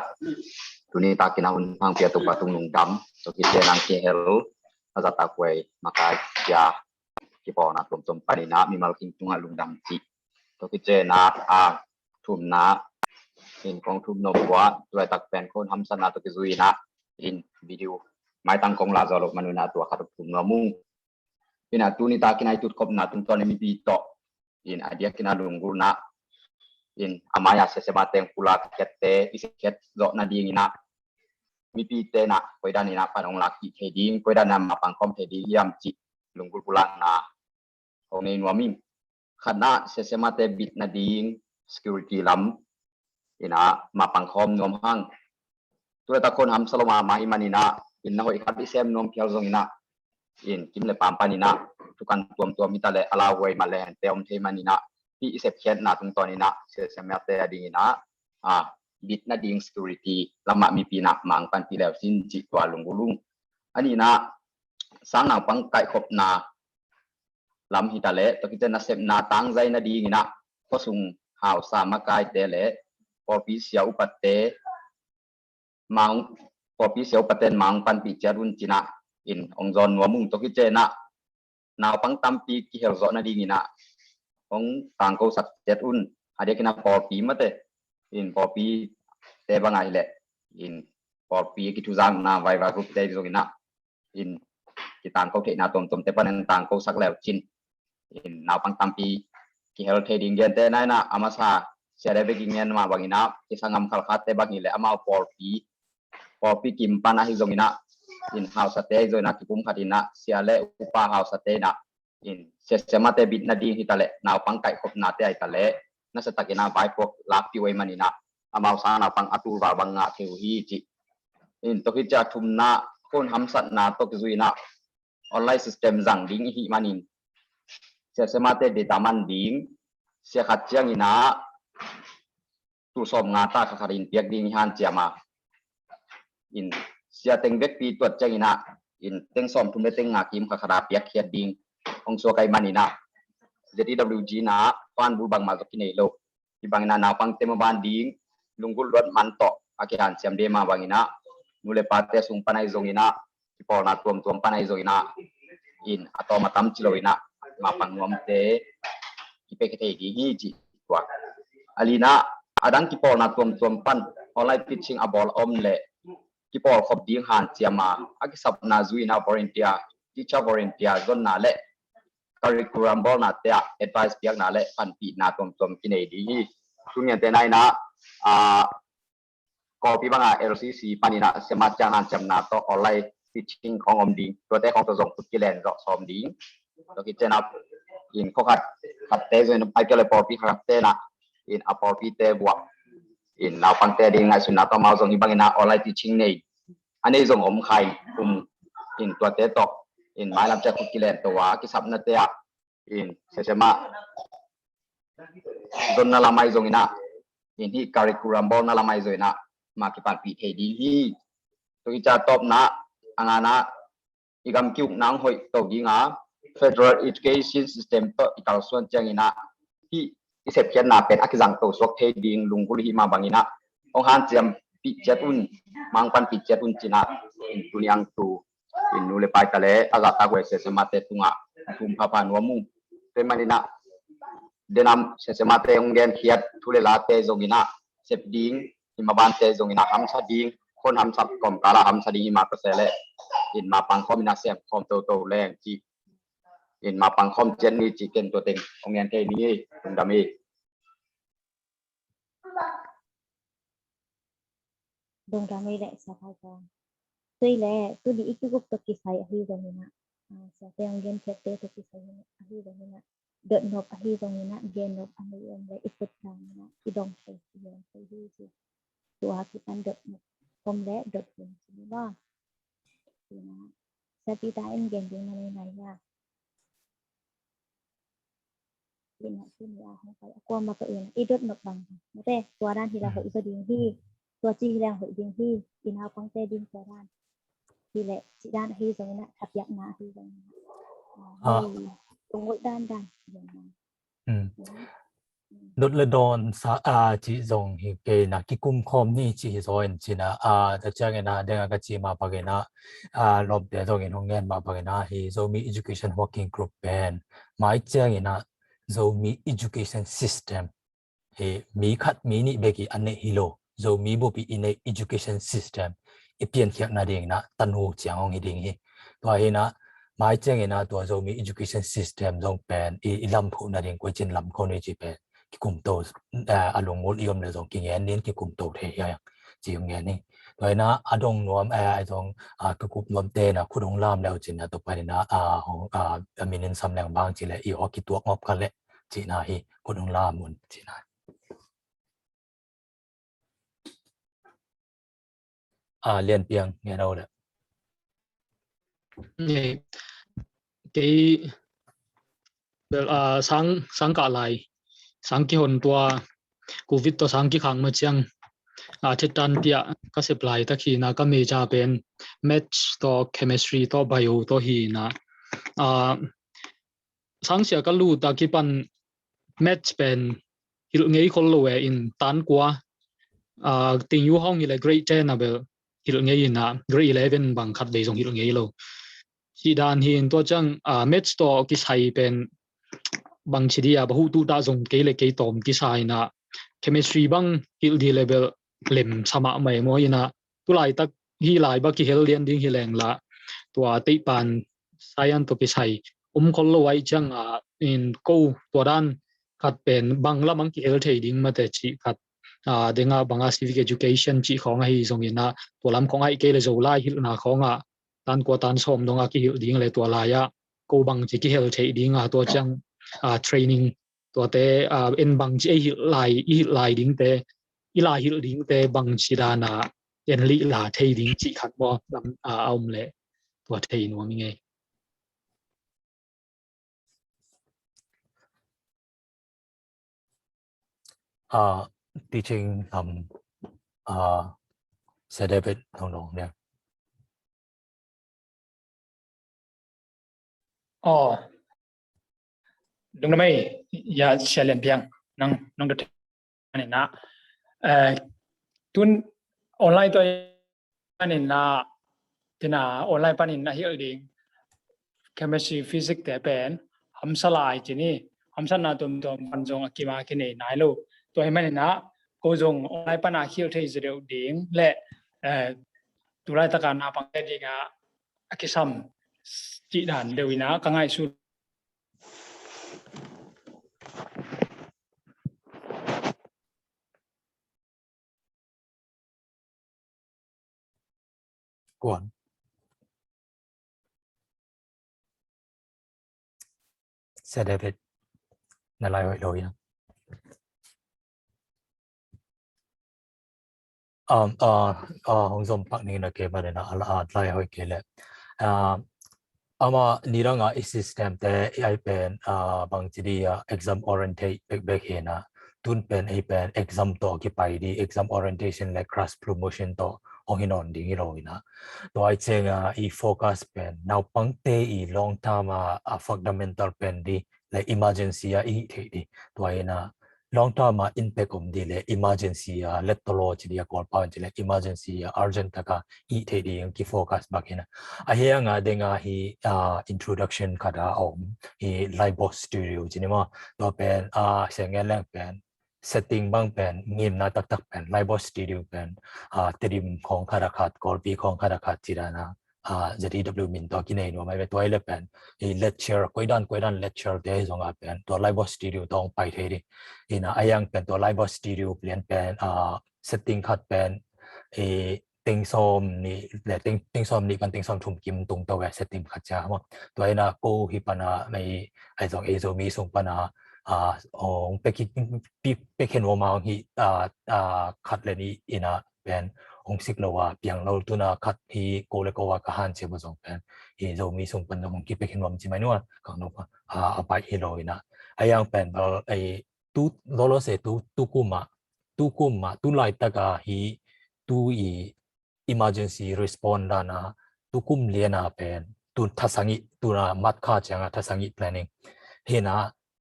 Tuni takin a hun hang pia Topa tung lungdam. Tua khit ciang nang kihel a zahtakhuai makai sia kipawlna tuamtuam panin ah mimal king tungah lungdam cih. Tua khit ciang a thumna in kong thum nuam uh a, tu laitak pen khon hamsatna tawh kizui in ah in video maitang kong la zo lo man un ah tua khat thum nuam ung. In ah tuni takin a i tutkhopna tungtawn in mipi tawh in a diakin a lunggulhna in a mai-a Sia Sema teng pulak khiatte i sep khiat zawh nadingin ah mipite in ah koidan in ah pan hong lak kik thei ding, koidan in ah mapang khawm thei ding hiam cih lunggulh pulakna hong nei nuam ing. Khatna, Sia Semate bit nading security lam in ah mapang khawm nuam hang. Tu laitak khon hamsa lo mahmah ahih manin ah in na hoih khat i sem nuam phial zongin ah in kim le pam panin ah thukan tuamtuam hi ta leh a lauhuai mah lehang te om thei manin ah hih i sepkhiatna tungtawn in ah Sia Semate adingin ah, ah, bit nading security lamah mipi in ah mapang panpih le uh cin cih tua lunggulh ung. A nihna, sang naupang kaihkhopna lam hi ta leh, tua khit ciang nasepna tangzai nadingin ah khuasung hausa makaite le pawlpi sia upate, mang, pawlpi sia upaten mapang panpih ciat un cin ah in hong zawn nuam ung. Tua khit ciang ah naupang tampi kihel zawh nadingin ah hong tangkosak ciat un. A diakin ah pawlpi mate in pawlpite bang ah hi leh in pawlpi kithuzakna Viber group te zongin ah in kitangko theihna tuamtuamte panin tangkosak le uh cin. In naupang tampi kihel thei ding gente na in ah a masa Sia David in gen mah bangin ah kisa ngam khalkhatte bang hi leh amau pawlpi, pawlpi kim pan ahi zongin ah in hausate ahi zongin ah kipumkhat in ah sia le upa hausate in ah in Sia Semate bit nading hi ta leh naupang kaihkhopnate ahi ta leh nasiatakin ah vaipuak lakpih uh ahih manin ah amau sang naupang a tul val bang ngah thei uh hi cih. In tua khit ciang a thumna, khon hamsatna tawh kizui in ah online system zang ding i hih manin Sia Semate data man ding, sia khat ciangin ah tul sawmnga ta kha khat in piak ding i hanciam a, in sia teng vekpi tuat ciangin ah in teng sawmthum le teng nga kim kha khat a piak khiat ding hong suak ahih manin ah Z E W G in ah pan bul bangmah zong kinei lo. Hih bangin ah naupangte maban ding lunggulh luat man tawh a kihanciam ding mah bangin ah nu le pate sung pan ahi zongin ah kipawlna tuamtuam pan ahi zongin ah in a tawm a tam ci lo in ah mapang nuamte kipia kithei ding hi cih tua. A lina, a dang kipawlna tuamtuam pan online teaching a bawl a om leh kipawlkhop ding hanciam a, a kisapna zui in ah volunteer, teacher volunteer zonna le curriculum bawlnate ah advice piakna le panpihna tuamtuam kinei ding hi. Tuniangte na in ah, ah, Kawlpi bangah L C C panin ah siama ciang hanciamna tawh online teaching khawng om ding. Tuate khawng tawh zong khut kilen zawh sawm ding. Tua khit ciang ah in khua khat khatte zong in a pai kei le pawlpi khatte na in a pawlpite buak in naupangte ding ngaihsutna tawh amau zong hih bangin ah online teaching nei a nei zong om khai kum in tuate tawh in mailam ciang khut kilen to a kisapnate ah in siama zonna lam ahi zongin ah in hih curriculum bawlna lam ahi zongin ah ma kipanpih thei ding hi. Tua hi ciang tawpna a ngana i gam ki-ukna hong hoih to ding a federal education system tawh i kalsuan ciangin ah hih i sepkhiatna pen a kizang to suak thei ding lunggulh i hih mah bangin ah hong hanciampih ciat un, mapang panpih ciat un ci-in ah in tuniang tu in nu le pate le a zahtakhuai siamate tungah a thum phapha nuam ung. Tua manin ah denam siamate hong genkhiat thu le late zongin ah sep ding, i mabante zongin ah hamsa ding, khon hamsa kawmkal ah hamsa ding i mah ka se leh in mapang khawm in ah sem khawm toto leng ci in mapang khawm ciat ni ci ken tua teng hong gen thei ni. Lungdam hi. Lungdam hi leh sia Khai Tawng. Tua hi leh tuni i kigup tawh kisai ahi zongin ah, ah, siate hong genkhiatte tawh kisai ahi zongin ah, dotnop ahi zongin ah gennop a nei om leh i khut dan in ah i dong thei, i gen thei hi ci. Tua kipan dotnop om leh dot hun ci ni maw. Ci na, Savita in gen ding na nei nai hia? Ina, ina, a hong pai a kuama pa ina i dotnop bang. Mate, tua dan hi la hoih zaw ding hi. Tua ci hi la hoih ding hi. Ina pangte ding tua dan. Hi leh, ci dan ahi zongin ah, thapiakna ahi zongin ah. Ah, ah, hi, tungul dan dan. Hi dan. Hmm. Hi dan. Dot le dawn sa, a, cih zong hi kei na, kikum khawm ni cih hi zaw in ci na, a, tua ciangin a, deng a ka ci ma bangin a, a, lawmte zongin hong ngen ma bangin a, hi Zomi Education Working Group pen, mai ciangin a, Zomi Education System, hi mi khat mi nih bek i a neih hi lo, Zomi bup i i neih Education System, i piankhiat nading na, tanu ciang hong hi ding hi. Tua hi na, mai ciangin a tua Zomi Education System zong pen i, i lam phuh nading koi cin lam kho ni ci pen kikum to, eh, a lungmul i om le zong kingen nin kikum to thei hi a, ci hong ngen hi. Tua hi na a dong nuam, eh, a zong, ah, kikup nuam te na khut hong lam leu cin na tua pai na, ah, hong, ah, a minin sam leng bang ci le i hong kituak ngop kha le ci na hi khut hong lam un ci na. A, Lian Piang, ngen o le. Ngei, kei, bel, a, sang, sang kah lai, sang kihon tua, Covid tawh sang kikhang ma ciang, a, thetan tiah ka sep lai tak hi na ka major pen maths tawh chemistry tawh bio tawh hi na, a, sangsia ka lut a kipan maths pen hilh ngei khol lo e in tan kua, ah, ting yu hong hi le grade ten a bel hilh ngei in a grade eleven bang khat vei zong hilh ngei lo. Cih dan hi in tua ciang, ah, maths tawh kisai pen bang ci di a, bahuh tuh tah zong kei le kei tawm kisa in a chemistry bang hilh di le bel lem sa mahmah e maw in a tulaitak hi lai bak kihel lian ding hi leng la tua teihpan science tawh kisai om khol lo aih ciang a in ko tua dan khat pen bang lamang kihel thei ding mate cih khat, a, denga banga civic education cih khawng ahi zongin a tua lam khawng aih kei le Zolai hilhna khawng a tan kua tan sawm dong a kihilh ding le tua lai a ko bang ci kihel thei ding a tua ciang, a, training tuate, a, en bang ci ei hilh lai, i hilh lai dingte, i lai hilh dingte bang ci dana en lih la thei ding cih khat maw lam, a, a om leh tua thei nuam i ngei. A, teaching lam, a, Sir David Thong Long nia. Aw, lungdam ei, ya Sia Lian Piang, nang, nang da thei ni na. Eh, tun online tawh panin na, tina online panin na hilh ding chemistry, physics te pen hamsa lai ci ni, hamsatna tuamtuam pan zong a kim a kinei nai lo. Tua hi manin na ko zong online pan a hilh thei zaw deuh ding le, eh, tulaitak a naupangte ding a a kisam cih dan deuh in a ka ngaihsut. Kuan. Sir David, na lai hoih lo ia. Um, uh, uh, hong zom pak ning na ke ma na a, a lai hoih ke le. Uh, ama nidang a i system te i ai pen, uh, bang ci di a exam orientate bek bek hi na. Tun pen ei pen exam tawh kipai di, exam orientation le class promotion tawh hong hi nawn ding hi lo hi na. Tua ai ciang a i focus pen naupangte i long term a, a fundamental pen di le emergency a i hih theih di. Tua hi na long term a impact om di le emergency a let tolo ci di a Kawlpau in ci le emergency a urgent taka i hih theih di ang ki focus bak hi na. A hi a nga deng a hi, a, introduction khat a om hi Lifeboat Studio ci ni maw. Tua pen, a, siang ngen leng pen setting bang pen ngimna taktak pen Lifeboat Studio pen, a, Tedim khawng khat a khat, Kawlpi khawng khat a khat ci dan a, a, Z D W min tawh kinei nuam ai ve tua i le pen i lecture, koidan koidan lecture te zong a pen tua Lifeboat Studio tawh hong pai thei di. Ina a yang pen tua Lifeboat Studio pen pen, a, setting khat pen i teng sawm nih le teng, teng sawm nih pan teng sawm thum kim tung to ve setting khat cia maw. Tua ina ko hi pana mei ai zong ei Zomi sung pana a ong pek hi, pek hi nuam a ong hi a khat le nih ina pen ong sik lo a piang lo tuna khat hi ko le ko a ka han cia ba zong pen hi Zomi sung pan zong ong kipek hi nuam ci mai nua kang no a a pai hi lo ina a yang pen bal ei tu lolo se tu tu kuma tu kuma tu lai taka hi tu i emergency response dana tu kum liana pen tu thasangi tuna matkha cianga thasangi planning hina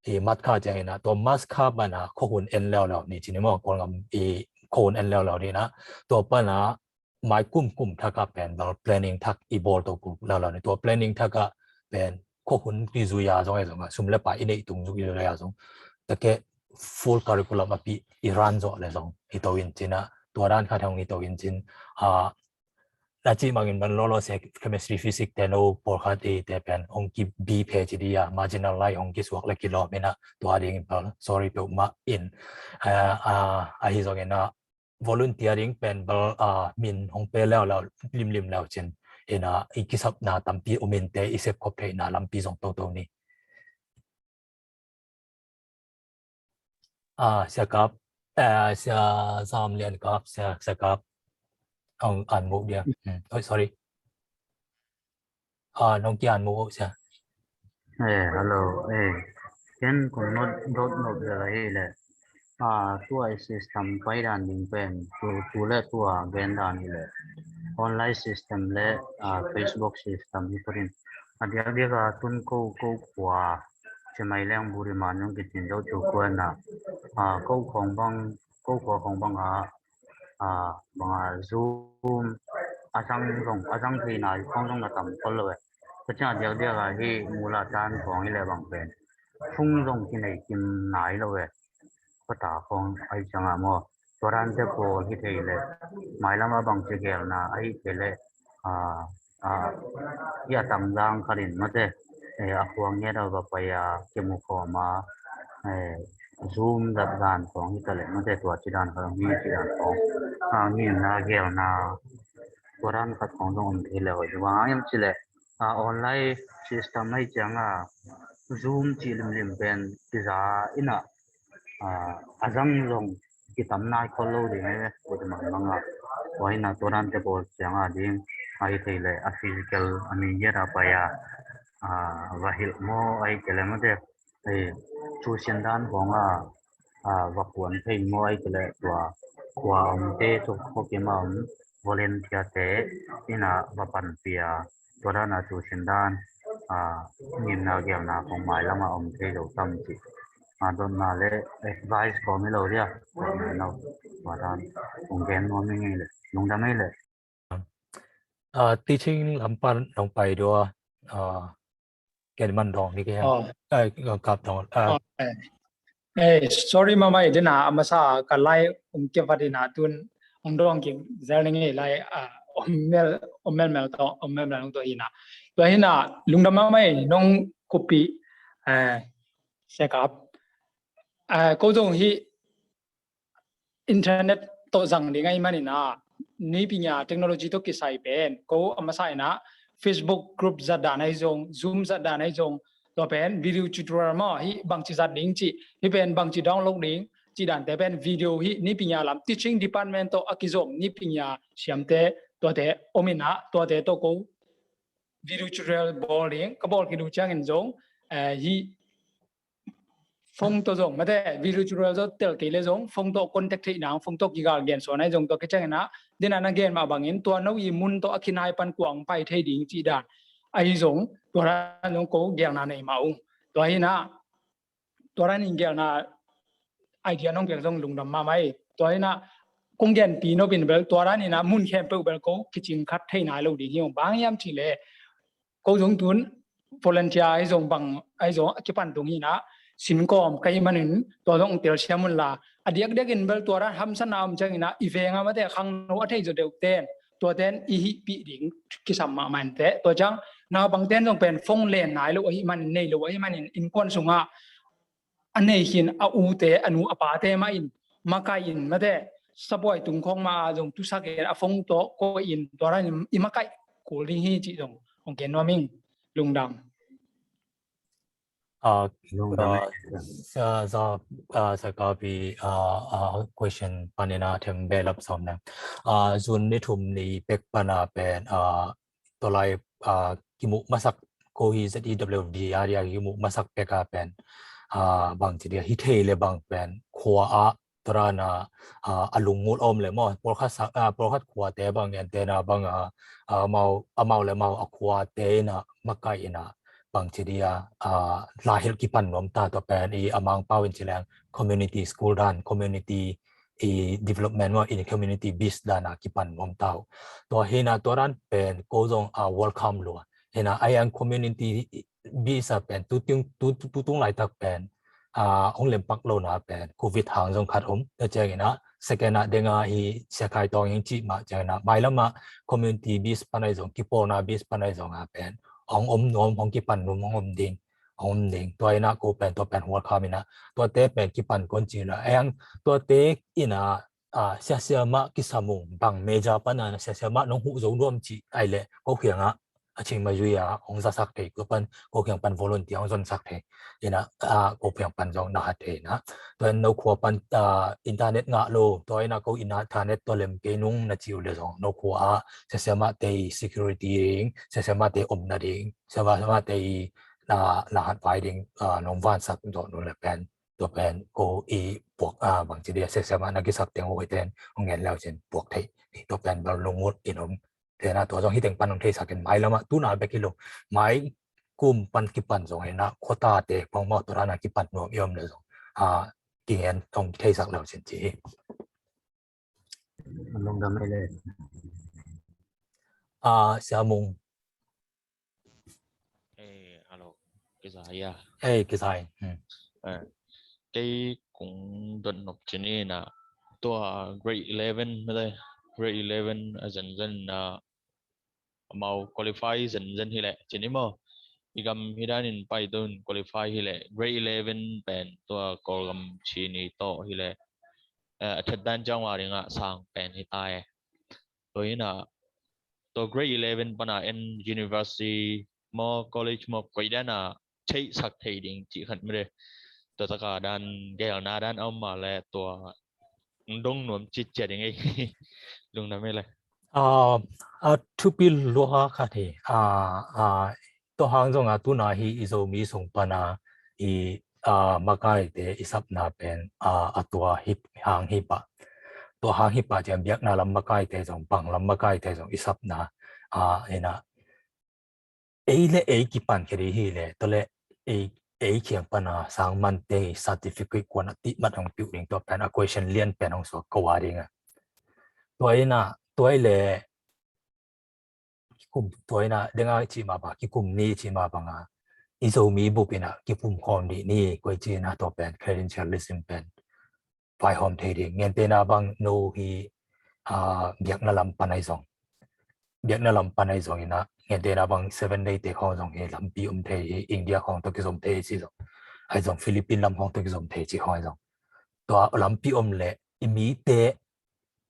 hi matkha ciang hina tua matkha bana khohun en leo leo ni cini mo kolngam i khohun en leo leo ni na tua bana mai kum kum thaka pen bal planning thak i bol to kum leo leo ni tua planning thaka pen khohun ki zuya zong ai zong sum le pa i nei tung zu i le ya zong take full curriculum api i ran zo le zong hi to in cina tua dan kha thong hi to in cin a na ci mangin ban lolo se chemistry physics te no por kha te te pen ong ki bi phe ci dia marginal lai ong ki suak le ki lo mina tua ding in pal sorry pe ma in a a hi zong ina volunteering pen bal a min hong pe leo leo lim lim leo cin ina i kisap na tampi umin te i sep khop thei na lampi zong to to ni. Ah, Sia Kap, eh, Sia Zam Lian Kap, Sia, Sia Kap. Ang an mo dia. Hmm. Oh, sorry. Ah, nong kian mo sia. Eh, hello. Eh, ken kong not dot not de la hi le. Ah, tua i system pai dan ding pen tu tu le tua gen dan hi le. Online system le ah Facebook system hi parin. A diak diak a tun ko ko khua cemai leng buri ma nung kitin deuh tu kuan a ko khong bang ko khua khong bang a bang a Zoom a zang zong a zang thei nai khong zong na tam khol lo e. Ka ciang a diak diak a hi mula tan khong hi le bang pen phung zong kinei kim nai lo e. Khuata khong ahi cianga maw tua dante pawl hi thei le mailam a bangci gelna ahi thei le a a i a tangzang khatin mate a khuang nget a va pai a kimu khawm a Zoom zat dan khong hi ta le mate tua ci dan khong hi ci dan khong a ngimna gelna tua dan khat khong zong om thei le hoih hi bang a ngem ci le a online system ahi cianga Zoom cih limlim pen kiza ina a zang zong kitam nai khol lo ding ahi ve tua ti mang mang a tua ina tua dan te pawl cianga ding ahi thei le a physical a mi yet a pai a va hilh maw ahi kei le mate thu sin dan khong a va kuan thei maw ahi kei le tua khua omte thu khawkim a om volunteer te ina va panpih a tua dana thu sin dan ngimna gelna khong mailam a om thei zo tam cih a dotna le advice khong hi lo dia dotna no tua dan khong gen nuam hi ngei le lungdam hi le. Teaching lampan nong pai dua ken man dong ni ke ya kap dong. Eh, sorry mamai dina amasa ka lai um ke vadina tun ong dong king zel ni ngei lai a om mel om mel mel to om mel mel to hina to hina lungdam mamai nong kupi eh sekap eh ko zong hi internet to zang ding ai manina ni pinya technology to kisai pen ko amasa ina Facebook group zat dan ai zong Zoom zat dan ai zong tua pen video tutorial maw hi bangci zat ding ci hi pen bangci download ding ci dante pen video hi ni pinya lam teaching department to a kizom ni pinya siamte tuate omina tuate to ko video tutorial bol ding ka bol kidu ciangin zong hi phone to zong mate video tutorial zo tel kei le zong phone to contact thei nang phone to kigal gen so nai zong to kei ciangin a dina na gen ma bangin tua no i mun to a kinai pan kuang pai thei ding ci dan ahi zong tua dan zong ko gelna nei ma ung tua hi na tua dan in gelna idea nong piang zong lungdam mahmah hi. Tua hi na kong genpi nopin bel tua dan in a mun khempeuh bel ko kicing khat thei nai lo ding hi ong bang hiam ci le ko zong tun volunteer ahi zong bang ahi zong a kipan tung hi na sin kawm ka hi manin tua zong telsiam un la a diakdiak in bel tua dan hamsatna om ciang in a i veng a mate khangno a thei zaw deuh ten tua ten i hihpih ding kisam mahmah in teh tua ciang na bang ten zong pen phone len nai lo ahi manin nei lo ahi manin innkuan sungah a nei khin a ute a nu a pate mah in makai in mate sabuai tung khawng mah a zong tusak in a phone tawh koih in tua dan i makaih kul ding hi cih zong hong gen nuam ing. Lungdam. Ah, ah, sa, sa, ah, sa kapi, ah, ah, question panin a them belap sawm na. Ah, June ni thum ni pek pana pen, ah, tolai, ah, kimuh masak ko hi Z E W D a dia kimuh masak pek a pen, ah, bang ci dia hi thei le bang pen khua ah tua dan a, ah, a lungngul om le maw, pawlkhat sa, ah, pawlkhat khuate bang, gentehna bang a, ah, amau, amau le amau a khuate in a makaih in a bang ci dia, ah, lahilh kipan nuam ta, tua pen i a Mangpau in ci leng community school dan, community i development maw, in community biz dan a kipan nuam ta uh. Tua hi na tua dan pen ko zong a welcome lua. Hi na a yang community biz a pen tu tung, tu, tu, tu tung laitak pen, ah, hong lempak lo na pen covid hang zong khat om. Tua ciangin a second a deng a hi Sia Khai Tawng hing cih mah ciangin a mailam a community biz pan a zong, kipawlna biz pan a zong a pen hong om nuam, hong kipan nuam, hong om ding, hong om ding. Tua in a ko pen tua pen welcome in a, tuate pen kipan kon ci in a, a yang tuate in a, ah, siasia mah kisam ung, bang major pan a siasia mah nong huh zo nuam cih ai le ko kiang a a cing ma zui a hong zasak thei, ko pan, ko kiang pan volunteer hong zonsak thei. In a, ah, ko kiang pan zong na hat thei in a. Tua in no khua pan, ah, internet ngah lo, tua in a ko internet tua lem kei nung na ci uh le zong no khua a siasia mah te i security ding, siasia mah te omna ding, siasia mah te i na, na hat vai ding, ah, nong vansak dawh nu le pen, tua pen ko i puak, ah, bang ci dia siasia mah na kisak teng uh hi ten hong ngen leu cin puak thei. Tua pen bel lungngul in om. Te na tua zong hi teng pan hong theisak in mailam a tu na bek hi lo. Mai kum pan kipan zong hi na khuata te pang maw tua dan a kipan nuam i om le zong, ah, kingen hong theisak leu cin ci hi. Lungdam ei le. Ah, Sia Mung. Eh, hello. Kisai ya. Eh, kisai. Hmm. Eh, kei kong dot nop cin in a tua grade eleven mah le grade eleven a zenzen na amau qualify zenzen hi le cin i maw. I gam hi dan in pai tun qualify hi le grade eleven pen tua Kawlgam cin i tawh hi le, eh, a that dan ciang wa ding a sang pen hi ta e. Tua in a tua grade eleven pan a en university maw college maw koi dan a theisak thei ding cih khat mah le tua taka dan gelna dan a om mah le tua dong nuam citcia ding ei. Lungdam ei le. Ah, ah, thupi lua khat hi. Ah, ah, tua hang zong a tu na hi i Zomi sung pan a i, ah, makaite i sapna pen, ah, a tua hi hang hi pah. Tua hang hi pah ciang biakna lam makaite zong, bang lam makaite zong i sapna, ah, hi na ei le ei kipan khia ding hi le, tua le ei, ei kiang pan a sang man te certificate kuan a tih mat hong piu ding tua pen a question lian pen hong suak ko a ding a. Tua in a, tua i le kikum, tua in a deng a cih mah bang, kikum ni cih mah bang a, i Zomi bup in a kikum khawm dih ni, koi ci in a tua pen credentialism pen vaihawm thei ding. Gentehna bang no hi, ah, biakna lam pan ahi zong. Biakna lam pan ahi zong in a, gentehna bang Seven Day te khawng zong hi lampi om thei hi, India khawng tawh kizom thei hi ci zong. Ahi zong Philippine lam khawng tawh kizom thei ci khawng ahi zong. Tua lampi om le, i mite,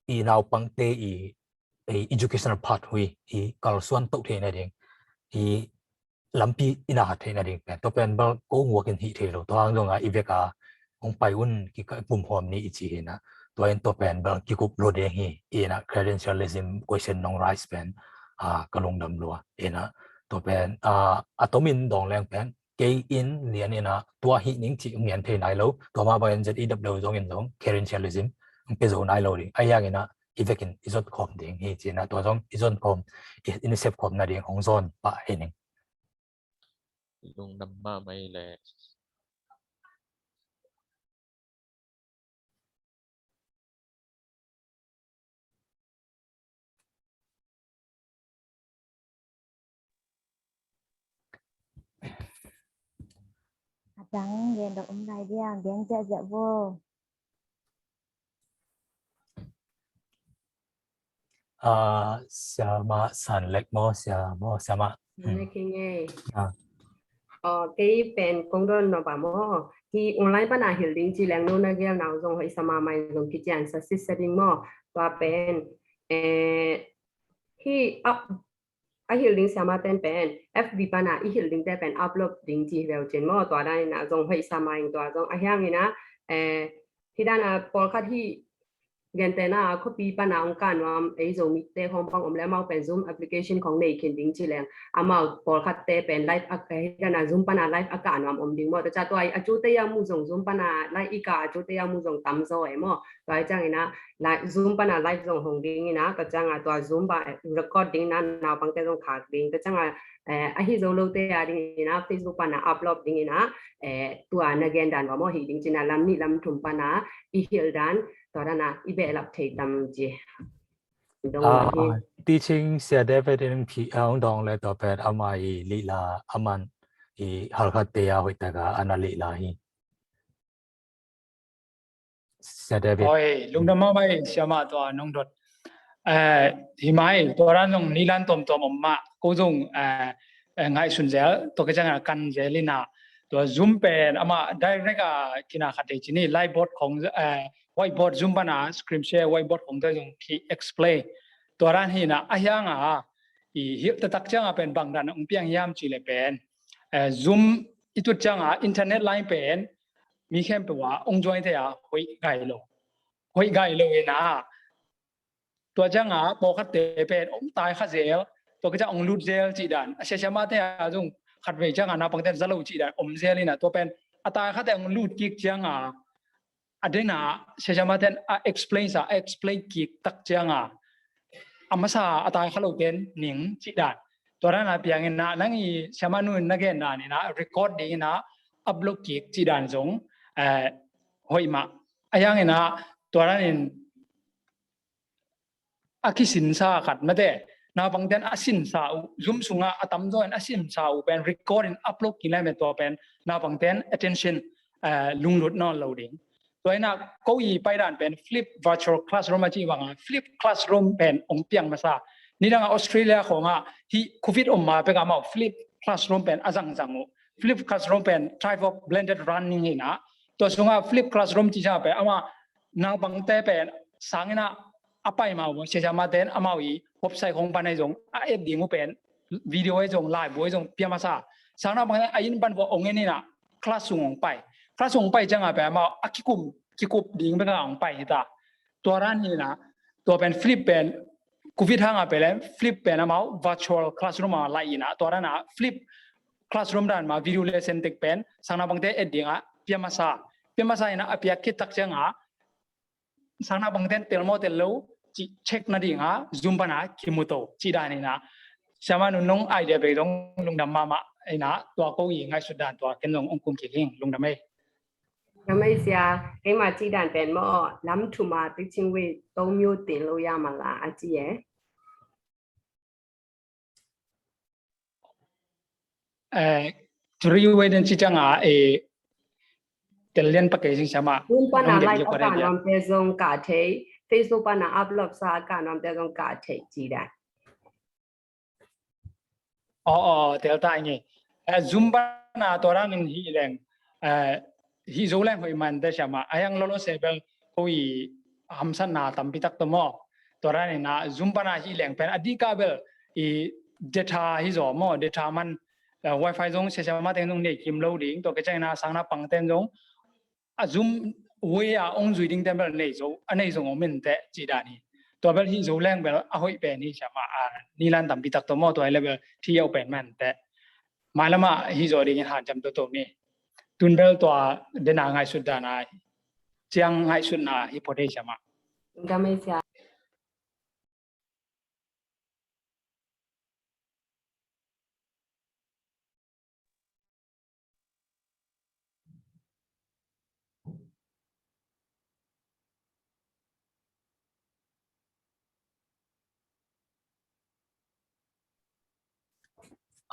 i naupangte, i, i educational pathway, i kalsuan toh theihna ding, i lampi i na hat theihna ding pen tua pen bel ko nguak in hih thei lo, tua hang zong a i vek a hong pai un, kika pumhawm ni i ci hi na, tua in tua pen bel kikup lo ding hi. I na credentialism question nong raise pen, ah, ka lungdam lua. I na tua pen, ah, a tomin dawng leng pen kei in lian in a tua hih ning cih ngen thei nai lo, tua mah bangin Z E W zong in zong credentialism hong pia zo nai lo ding. Ahi hangin a i vekin i zot khawm ding hi ci na, tua zong i zon khawm, i, i na sep khawm nading hong zawn pah hi ning. Lungdam mahmah ei le. A dang gen dok om lai dia, gen ziahziah vo. Ah, Siamah San Lek maw, Sia maw, Siamah. San Lek hi ngei. Ah. Oh, kei pen kong don no ba maw. hih online pana hilh ding ci leng no na gelna uh zong hoih sa mahmah in zong kician sa sitsa ding maw. Tua pen, eh, hih a, a hilh ding siamah ten pen F B pana i hilh dingte pen upload ding ci hi veu cin maw. Tua dan ina zong hoih sa mah in tua zong a hiang ina, eh, hih dana pawlkhat hih gentehna a khuapi pana hong kah nuam ei Zomite khawng bang om le amau pen Zoom application khawng nei khin ding ci leng amau pawlkhatte pen live a, eh, hih dana Zoom pana live a kah nuam om ding maw. Tua ciang tua a cute a mu zong Zoom pana live i kah a cute a mu zong tam zaw e maw. Tua hi ciang ina live, Zoom pana live zong hong ding ina, tua cianga tua Zoom pa record ding ina naupangte zong khak ding. Tua cianga, eh, ahi zo lote a ding ina Facebook pana upload ding ina, eh, tua na gen dan va maw hi ding cina lam nih lam thum pana i hilh dan, tua dana i behlap thei tam ci. Dong Ah, hi. Ah, teaching Sia David in hong phi, ah, hong dong le tua pen ama i lila aman i halkhatte a hoih taka ana lila hi. Sia David. Oi, lungdam mahmah ei, siamah tua nong dot. Eh, hi mai, tua dan zong nilan tuamtuam om mah, ko zong, eh, eh, ngaihsun zel, tua ka ciang a kan zel ina, tua Zoom pen, ama direct a kina khat dei cini, liveboard khong, eh, whiteboard Zoom pana, screen share whiteboard khong tua zong ki explain. Tua dan hi ina, a hiang a, i hilh taktak ciang a pen bang dan ong piang hiam ci le pen. Eh, Zoom i tut ciang a, internet line pen, mi khempeuh a ong join thei a hoih gai lo. Hoih gai lo ina. Tua ciang a pawlkhatte pen ong tai kha zel, tua ka ciang ong lut zel cih dan. A sia siamahte a zong khatvei ciang a naupangte za lo cih dan om zel ina. Tua pen a tai khate ong lut kik ciang a, a dena sia siamahte a explain sa, a explain kik tak ciang a, a masa a tai kha lo ten ning cih dan. Tua dan a piang ina nang i siamah nu in na gen dan ina record ding ina upload kik cih dan zong, eh, hoih mah. A hiang ina tua dan in a kisinsa khat mate, naupangten a sinsa uh, Zoom sunga a tamzaw in a sinsa uh pen record in upload kik lai mate tua pen naupangten attention, eh, lunglut nawn lo ding. Tua ina ko i paidan pen flip virtual classroom a ci banga, flip classroom pen ong piang masa. Nidanga Australia khonga hi covid om ma peka mau flip classroom pen a zangzang uh. Flip classroom pen type of blended learning hi ina. Tua sunga flip classroom ci sa pen ama naupangte pen sangina a pai mau, sia siamahten amau i website khong pan ai zong a et ding uh pen video ai zong live ai zong pia masa. Sang naupangte a inn pan vua ong en ina class sung ong pai. Class sung ong pai ciang a pen amau a kikum, kikup ding beka ong pai hita. Tua dan hi ina, tua pen flip pen covid hanga pen flip pen amau virtual classroom a lai ina, tua dan a flip classroom dan ma video lesson tek pen sang naupangte et ding a pia masa. Pia masa ina a pia khit tak ciang a sang naupangten tel maw tel lo cih check nading a Zoom pana kimu to cih dan ina. Siamah nu nong idea bek zong lungdam mahmah ina, tua ko i ngaihsut dan tua ken zong ong kum kik hing, lungdam ei. Lungdam ei sia, keima cih dan pen maw lam thum a teaching week to myo tin lo ya mala a ci e. Eh, three way den ci ciang a, eh, tel lian pakei sing siamah. Zoom pana live a kah nuamte zong kah thei, Facebook pana upload sa a kah nuamte zong kah thei ci dan. Aw, aw, tel ta nge. Eh, Zoom pana tua dan in hi leng, eh, hi zo leng hoih man te siamah. A hiang lolo se bel ko i hamsatna tampi tak to maw. Tua dan ina Zoom pana hi leng pen a dika bel i data hi zaw maw, data man, eh, wifi zong sia siamah teng zong nei kim lo ding, tua ka ciang ina sang naupangten zong a Zoom way a ong zui ding ten bel nei zo, a nei zong om in teh ci dan hi. Tua bel hi zo leng bel a hoih pen hi siamah, a nilan tampi tak to maw, tua hi le bel thi au pen man teh. Mailam a hi zo ding in hanciam toto ni. Tun bel tua dena ngaihsut dan a ciang ngaihsutna hi phot hi siamah. Lungdam ei sia.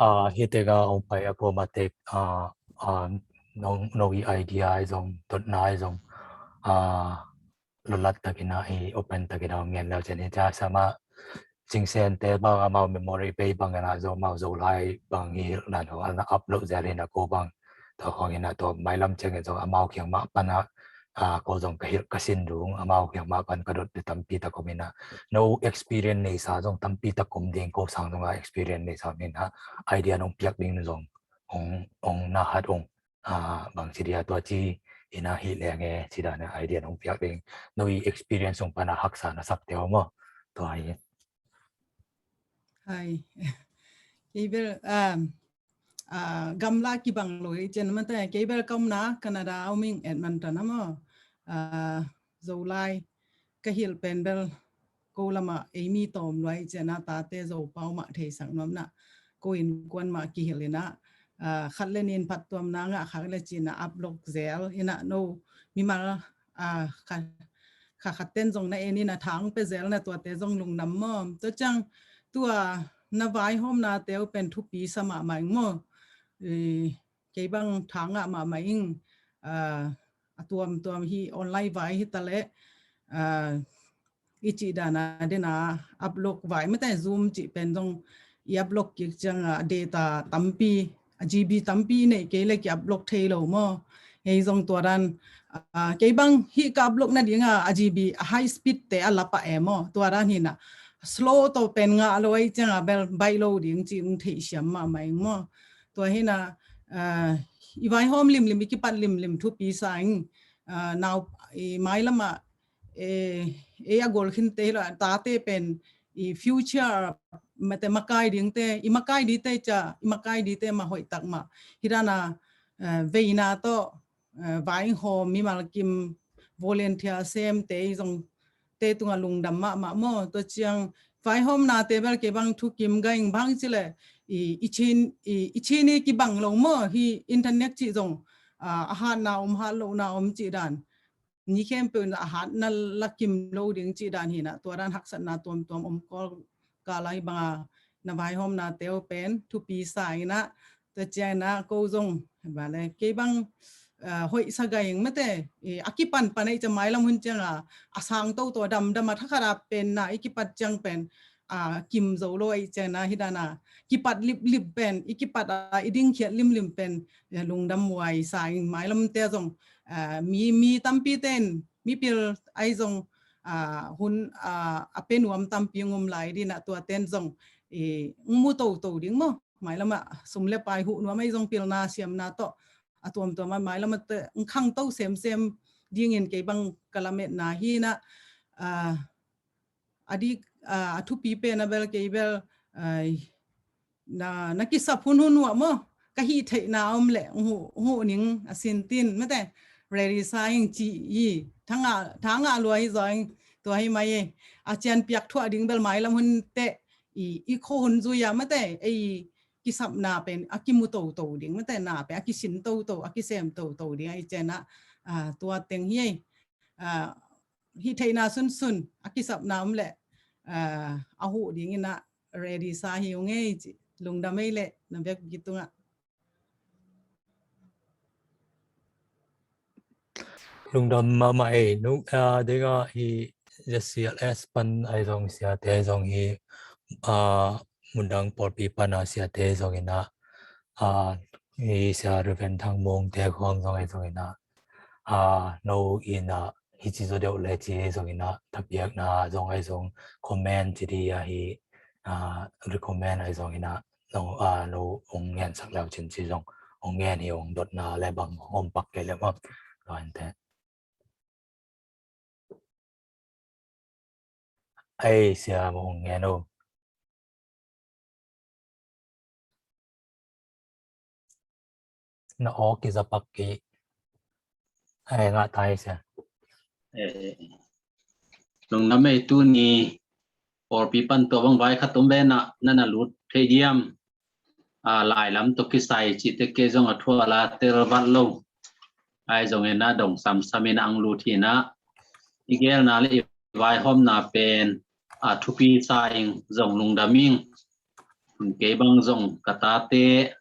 Ah, hi teka ong pai a poma tek, ah, ah, nong, nong i idea ai zong, dotna ai zong, ah, lulat takin a, i open takin a, ngen leu cen hi ca sama, cingsen te bang amau memory bei bang ana zo, amau zo lai bang hi hilhna lo, ana upload zel hi na ko bang, Tua khawng inah tua mailam ciangin zong amau kiang mah panah, ah, ko zong ka hilh ka sin ding, amau kiang mah pan ka dot tampi tak om inah, no experience neisa zong tampi tak om ding, ko sang zong a experience neisa om inah, idea nong piak ding zong ong, ong na hat ong, ah, bang ci dia tua ci inah hi leng e ci dan a idea nong piak ding, no i experience ong panah haksa na sak teo maw? Tua hi. Hai. Kei bel, um, ah, gamla kibang lo i cian mate, kei bel ka omna Canada a om ing, Edmonton a maw. Ah, Zolai ka hilh pen bel ko lamah ei mi tawm lua i cian a, tate Zopau mah theisak nuam inah ko innkuan mah kihilh inah, ah, khat le nin phattuamna ngah khak le ci inah upload zel inah no mimal, ah, kha, kha khat ten zong na en inah thang pe zel inah tuate zong lungdam maw. Tua ciang tua na vaihawmnate uh pen thupi sa mahmah ing maw. Eh, kei bang thang ngah mahmah ing, ah, a tuamtuam hi online vai hi ta leh, ah, i cih dan a den a upload vai mate, Zoom cih pen zong i upload kik ciang a data tampi, a GB tampi i neih kei le ki upload thei lo maw. Hei zong tua dan, ah, kei bang hih ka upload nading a, a GB a high speed te a lap a e maw. Tua dan hi inah slow tawh pen ngah lo ahih ciang a bel baih lo ding cih ong theihsiam mahmah ing maw. Tua hi inah, ah, i vaihawm limlim, i kipat limlim thupi sa ing, ah, nau, i mailam ah, eh, ei a gol khinte hi lo, tate pen i future mate makai dingte, i makai dite ca, i makai dite mah hoih tak mah. Hi dan a, eh, veina tawh, eh, vaihawm mimal kim volunteer semte i zong te tungah lungdam mahmah maw. Tua ciang vaihawmnate bel kei bang thukim ga ing, bang ci leh i, i Chin, i, i Chin i kibang lo maw. Hi internet cih zong, ah, a hatna om, hat lohna om cih dan. Ni khempeuh in a hatna la kim lo ding cih dan hi inah, tua dan haksatna tuamtuam om kawlkal a, hi bang a na vaihawmnate uh pen thupi sa inah, tua ciang inah ko zong, bale, kei bang, ah, hoih sa ga ing mate, eh, a kipanpan ahih ciang mailam hun ciang a, a sang toto, damdam a thakhat a pen na i kipat ciang pen, ah, kim zo lo ahih ciang inah, hi dan a kipat liplip pen, i kipat a i dingkhiat limlim pen, eh, lungdam huai sa ing. Mailamte zong, ah, mi, mi tampi ten, mipil ahi zong, ah, hun, ah, a pe nuam tampi ong om lai ding inah, tua ten zong, eh, ong mu toto ding maw. Mailam ah sum le pai huh nuam ahi zong pilna siamna tawh a tuamtuam a mailam ah te ong khangto semsem dingin kei bang ka lametna hi inah, ah, a dik, ah, a thupi pen a bel kei bel, ah, na, na kisap hunhun uh ah maw, ka hih theihna om leh ong huh, ong huh ning a sin tin mate, ready sa ing ci hi. Thang a, thang a lua hi zaw ing, tua hi mai e. A cian piak thuah ding bel mailam hun teh i, i khuahun zui a mate, ei kisapna pen a kimu toto ding mate, na pen a kisin toto, a kisem toto ding ahih ciang inah, ah, tua teng hi ei. Ah, hih theihna sunsun a kisapna om leh, ah, a huh ding inah ready sa hi ung ei ci. Lungdam ei leh na vekpi tungah. Lungdam mahmah ei. Nu, ah, ding ah hi Z C L S pan ahi zong, siate zong hi, ah, mundang pawlpi pan a siate zong inah, ah, hi sia Reverend Thang Mung te khawng zong ahi zong inah, ah, no inah hici zaw deuh le ci zong inah, thapiakna zong ahi zong, comment ci di ahi, ah, recommend ahi zong inah, no, ah, no ong ngensak leu cin ci zong ong ngen hi, ong dotna le bang om pak kei le maw. Tua in te. Ei, sia, mong ngen o. Na aw kizapak kei. Ei, ngah tai sia. Eh, lungdam ei, tuni pawlpi pan tua bang vai khat om ve na, na na lut thei diam. A, lai lam tawh kisai cihte kei zong a thuah la tel vat lo. Ahi zongin a dong samsam in a ang lut hi na. I gelna le i vaihawmna pen a thupi sa ing, zong lungdam ing. Kei bang zong ka tate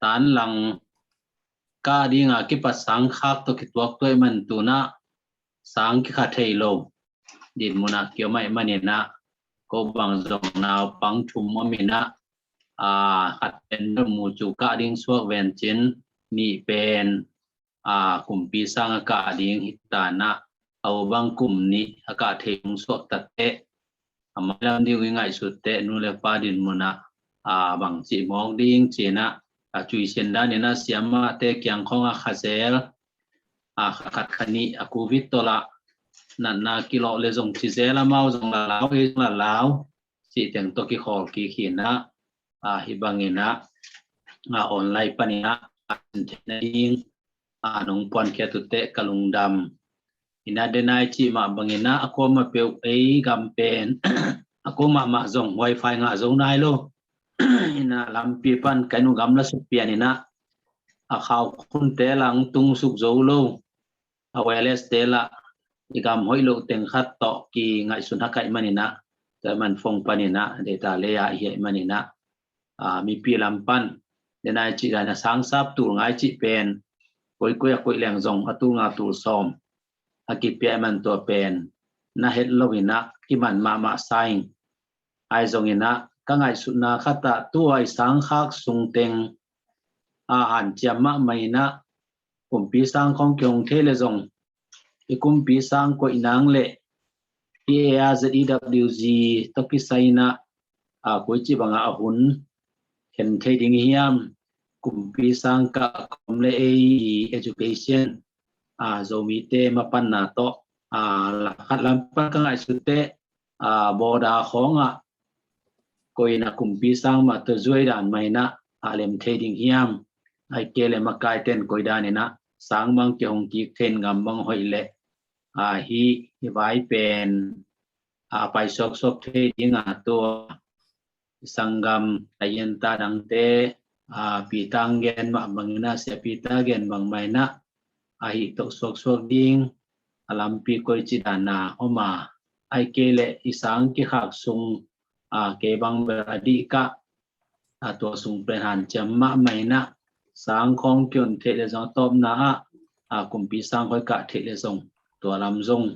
tan lang kah ding a kipat sang khak tawh kituak tuai man tu na, sang kikha thei lo din mun a kiom ahih manin a, ko bang zong naupang thum om in a, a, khat pen bel mu cu kah ding suak ven cin, nih pen a kumpi sang a kah ding hi ta in ah, a u bang kum nih a kah thei hong suak ta teh, a mailam ding uh i ngaihsut teh nu le pa din mun ah a bang cih mawk ding ci in ah, a cui sian dan in ah siamahte kiang khawng a kha zel, a kha khat kha nih a covid tawh lah natna kilawh le zong ci zel, amau zong la lau, ei zong la lau cih teng tawh kikhawl kik hi in ah, a, hih bang in ah, a, online pan in ah a sin theihna ding a nong puankhia tu teh ka lungdam. In ah denai cih mah bang in ah a kuamah peuh ei gam pen a kuamah mah zong wifi ngah zo nai lo. In ah lampi pan ka inn uh gamla suk pian in ah a khau khunte lah hong tung suk zo lo. A wireless te lah i gam hoih loh teng khat tawh kingaihsun hak ahih man in ah, tua ahih man phone pan in ah data lei a i hi ahih man in ah, a, mipi lam pan denai cih dan a sang sap tul nga i cih pen koikoi a koih leng zong a tul nga tul sawm a kipia ahih man tua pen na het lo in ah kiman mahmah sa ing. Ahi zong in ah ka ngaihsutna khat ah tua i sang khak sung teng a hanciam mahmah in ah kumpi sang khawng kihong thei le zong i kumpi sang koih nang le i A R Z E W G tawh kisai in ah, a, koici bang ah a hun khen thei ding hiam, kumpi sang kah khawm le ei education, a, Zomite mapanna tawh, a, la khat lam pan ka ngaihsut teh, a, border khawng ah koi in ah kumpi sang mah tawh zuai dan mah in ah a lem thei ding hiam, ahih kei leh makaite in koi dan in ah sang bang kihong kik thei in gam bang hoih leh, a, hih i vai pen a pai suaksuak thei ding a, tua i sanggam a i enta dangte, a, Peter hong gen mah bang in ah, Sia Peter gen bang mah in ah a hih toh suaksuak ding a lampi koici dan a om a, ahih kei leh i sang kikhak sung, a, kei bang bel a dih kah, a, tua sung pen hanciam mahmah in ah sang khawng kihon theih le zong a tawpna ah, a, kumpi sang khawng kah theih le zong tua lam zong,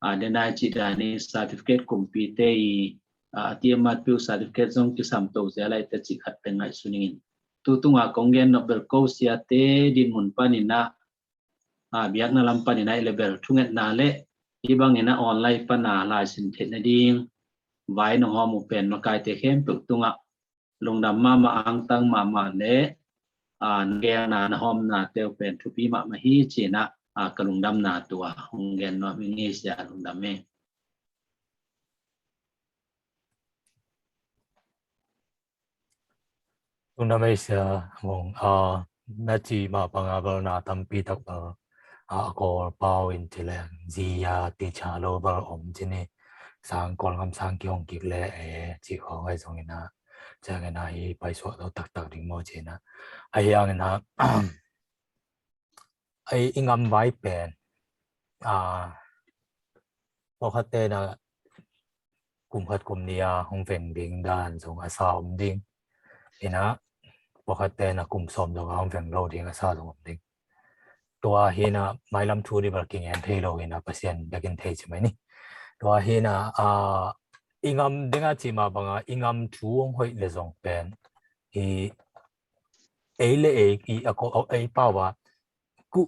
a, denai cih dan in certificate kumpite i, a, a tiamat piu certificate zong kisam to zia lai ta cih khat pen ngaihsun ing in. Tu tung a kong gen nop bel ko siate dinmun pan in ah, a, biakna lam pan in ah i le bel thungetna le hih bang in ah online pan a laisin theihna ding vai nong hawm uh pen makaite khempeuh tungah lungdam mahmah, angtang mahmah le, a, na gelna na hawmna te uh pen thupi mahmah hi ci in ah, a, ka lungdamna tua hong gen nuam ing ei, sia, lungdam ei. Lungdam ei, sia Mung, a, na cih mah bang a bel na tampi tak bel, a, a Kawl pau in ci leng zi a ti cha lo bel om ci ni, sang Kawlgam sang kihong kik le e ci khawng ahi zong in ah, ciang in ah i paisuak lo taktak ding maw ci in ah, ahi hang in ah, ei i ngam vai pen, a, pawlkhatte in ah kum khat kum nih a hong veng ding dan zong a sa om ding. In ah pawlkhatte in ah kum sawm zong a hong veng lo ding a sa zong om ding. Tua hi in ah mailam thu dih bel kingen thei lo hi in ah Pasian biakinn thei ci mai ni. Tua hi in ah, a, i ngam ding a cih mah bang a i ngam thu hong hoih le zong pen i ei le ei i a ko ei pau a ku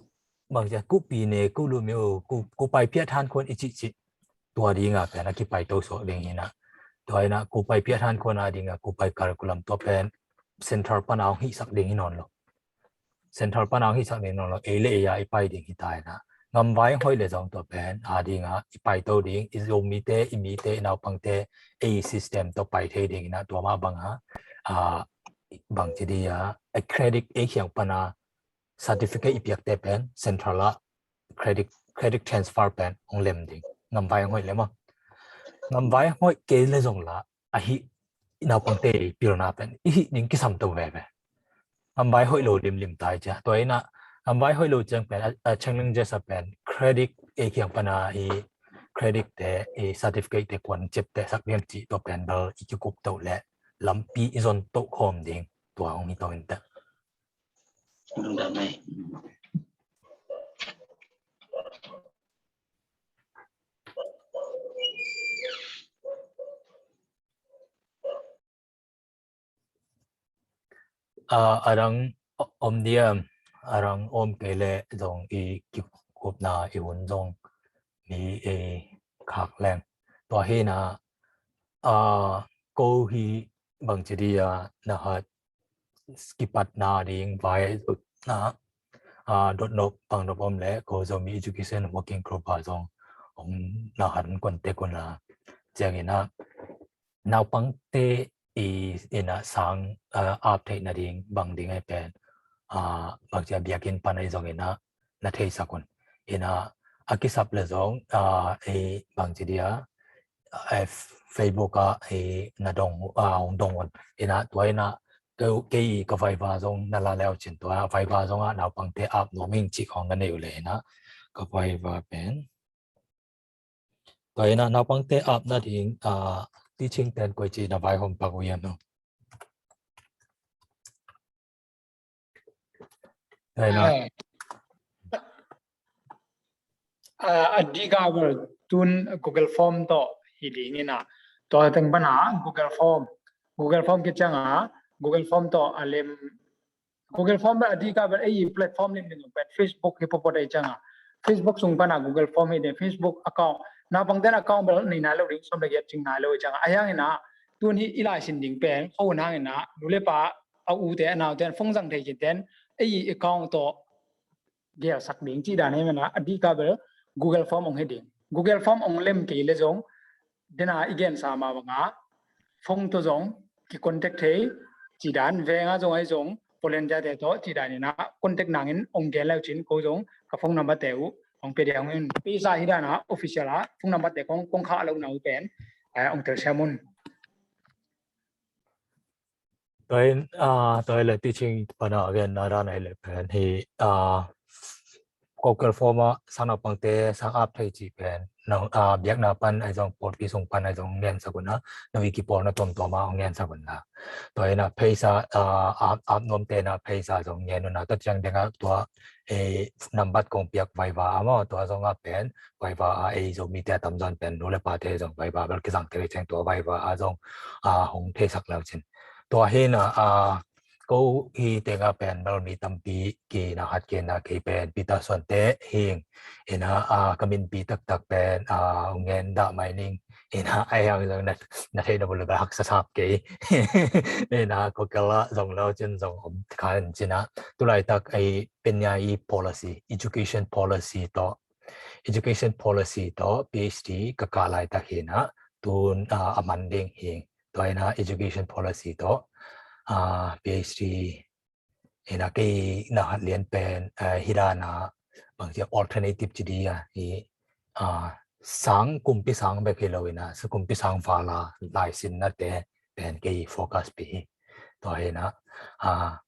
bang cia ku pi ne ku lu miu ku ku pai phiat han khuan i cih cih tua ding a pen a kipai to suak ding hi in ah, tua hi in ah ku pai phiat han khuan a ding a ku pai curriculum tua pen central pan a hong hihsak ding hi nawn lo. Central pan a hong hihsak ding nawn lo, ei le ei a i pai ding hi ta in ah, ngam vai hoih le zong tua pen a ding a i pai to ding, i Zomite, i mite, i naupangte ei system tawh pai thei ding in ah tua mah bang a, a, bang ci dih a, a credit ei khiang pan a certificate i piakte pen central ah credit, credit transfer pen hong lem ding. Ngam vai hong hoih le maw, ngam vai hong hoih kei le zong lah a hih i naupangte i pilna pen i hih ding kisam to veve. Ngam vai hoih lo limlim ta hi cia. Tua hi in ah ngam vai hoih lo ciang pen a, a challenges a pen credit ei khiang pan a i credit te, i certificate te kuan ciapteh sak diam cih tua pen bel i kikup to le lampi i zon to khawm ding tua hong hi to in teh. Lungdam ei. A, a dang om diam? a rang om kei leh zong i kikupna i hun zong mi ei khak leng. Tua hi na, a, ko hi bangci dia na hat kipatna ding vai na, a, dotnop pangnop om leh ko Zomi Education Working Group a zong hong na hat contact un la. Ciangin a naupangte i ina sang, a, ap theih nading bang ding ai pen, a, bangci a biakinn pan ai zong ina na theisak un. Ina a kisap le zong, a, ei bangci dia, a, Facebook a ei na dong, a, hong dong un. Ina tua ina kei, kei ka Viber zong na la leu cin tua Viber zong a naupangte ap nuam ing cih khong na nei uh le ina ka Viber pen. Tua ina naupangte ap nading, a, teaching ten koi ci na vai hom pak uh hiam no. Tua ina. Eh. A, a dika bel tun Google Form tawh hi ding ina. Tua teng pana Google Form. Google Form kicianga Google Form tawh a lem Google Form bel a dika bel ei platform lim ding pen Facebook hi popot ei cianga. Facebook sung pana Google Form hi ding Facebook account. Naupangten account bel nei nai lo ding som le giat cing nai lo ei cianga. A hiang ina tun hi i laisin ding pen. Ko nang ina nu le pa a u te a nau ten phone zang thei kiten ei account tawh gelsak ding cih dan hi mana a dika bel Google Form ong hi ding. Google Form ong lem kei le zong dena i gensa ma banga phone tawh zong ki contact thei cih dan venga zong ai zong volunteer te tawh cih dan ina contact nangin ong gen leu cin ko zong ka phone number te uh ong pe diang un pisa hi dana official a phone number te kong kong kha lo na uh pen, eh, ong tel siam un. Tua in, ah, tua in le teaching pana again na dan ai le pen hi, ah, Google Form a sang naupangte sang ap thei cih pen na, ah, biakna pan ai zong pawlpi sung pan ai zong ngen sak un a na wiki pawl na tuamtuam a ong ngen sak un a. Tua in a pheisa, ah, ap, ap nuamte na pheisa zong ngen un a tua ciang deng a tua, eh, nambat kong piak Viber a maw tua zong a pen Viber a ei Zomite a tamzaw in pen nu le pate zong Viber bel kizang thei ciang tua Viber a zong, ah, hong theisak leu cin. Tua hi na, ah, ko hi tenga pen bel mi tampi ki na hat kei na kei pen Peter Suante hing ina, ah, ka minpi taktak pen, ah, ngen dah mai ning ina ai hang zong na, na thei na bul bel haksa sap kei ina ko kela zong leu cin zong om khan cina tulaitak ai pen ya i policy, education policy tawh, education policy tawh PhD ka kah laitak hi na tun, ah, a man ding hing. Tua ina education policy tawh, ah, PhD ina kei na hat lian pen, ah, hi dana bangci alternative ci dia hi, ah, sang kumpi sang bek hi lo ina sa kumpi sang vala laisin na te pen kei focus pi hi. Tua hi na, ah,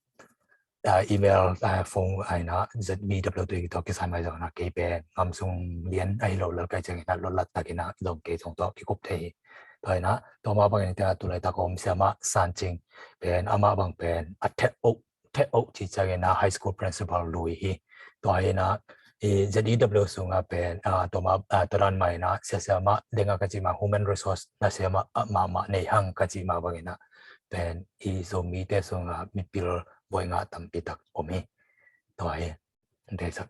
ah, email, ah, phone ai na Z B W tu i tok kisai mai zong na kei pen ngam sung lian ai lo lal kai ciang ina lo lat tak ina zong kei zong tua kikup thei hi. Tua ina tua ma bang ina tua tulai tak om siama San Cing pen ama bang pen a theh ok, theh ok ci ciang ina high school principal lui hi. Tua ina i Z E W sunga pen, ah, tua ma, ah, tua dan ma ina sia siama denga ka ci ma human resource na siama, ah, ma ma nei hang ka ci ma bang ina pen i Zomite sunga mipil boinga tampi tak om hi. Tua hi, theisak.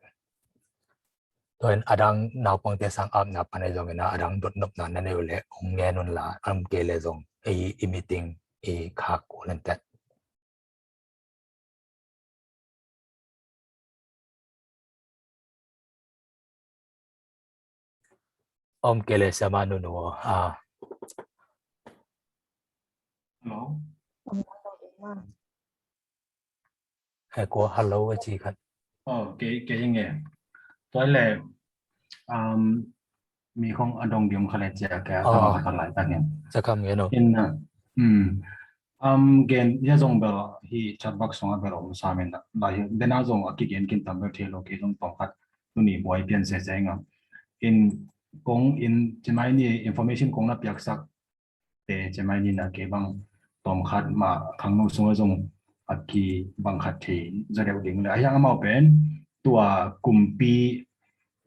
Tua in adang naupangte sang apna pan ai zong ina adang dotnopna na neu le ong ngen un la am kei le zong ei i meeting i khak ulen tet. Om kei le siama Nunu, ah. Hello. He ko hello a ci khat. Oh, kei, kei hi nge. Tua le, um, mi khong a dong diam kha le cia kei a kha lai tak nge. Sa kam nge no. In, uh, um, um, gen ya zong bel hi chat box song a bel om sa men la hi dena zong a kigen kin tam bel thei lo kei zong tong khat tuni buai pian se se nga. In kong in cimai ni information kong na piak sak te cemai ni na kei bang tawm khat mah khangno sungah zong a ki bang khat thei zaw deuh ding le a hiang amau pen tua kumpi,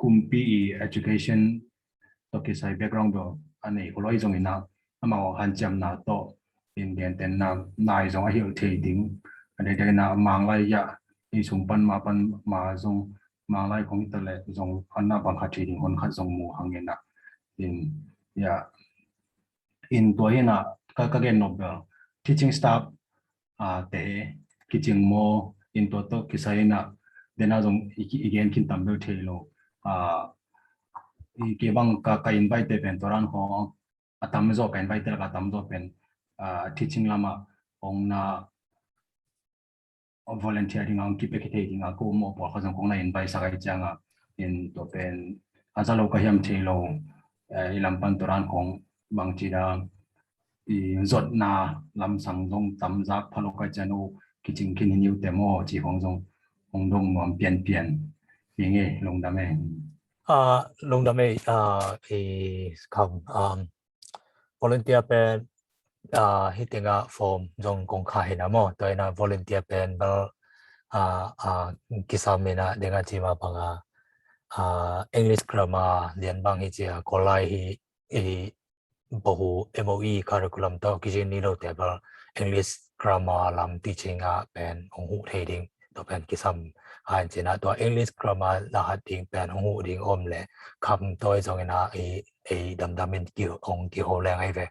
kumpi i education tawh kisai background dawh a nei khualoi zong ina amau hanciamna tawh in gentehna nai zong a hilh thei ding a deidei na manglai ah i sung pan ma pan ma zong, ma lai kong hi ta leh zong, an na bang khat hi ding hon khat zong mu hang in ah. In, ya, in tua hi in ah, ka, ka gen nop bel, teaching staff, ah, te, kicing maw, in tua tawh kisai in ah, den a zong i, i gen khin tam bel thei lo. Ah, i kei bang ka, ka invite te pen tua dan khong, a tam zaw pen, invite te lak a tam zaw pen, ah, teaching lam ah, ong na, volunteer ding a, ong kipia kithei ding a, ko mawh pawl kha zong kong na invite sak ai ciang a, in tua pen, a za lo ka hiam thei lo, eh, i lam pan tua dan khong bang ci dan, i zotna lamsang zong tam zak pha lo ka ciang uh, kicing khin hi niu te maw, ci khong zong, hong dong nuam pianpian. Hi nge, lungdam e. Ah, lungdam e, ah, i kham, um, volunteer pen, ah, hi teng ah form zong kong kha hi na maw, tua in ah volunteer pen bel, ah, ah, kisam in ah deng a ci ma bang a, ah, English grammar lian bang hi ci a, ko lai hi, i, Bahu M O E curriculum tawh kizin ni lo te bel English grammar lam teaching ah pen hong huh thei ding, tua pen kisam. Hain cin ah tua English grammar la hat ding pen hong huh ding om leh kham tawi zong in ah ei, ei damdam in ki, hong kiho leng ai ve.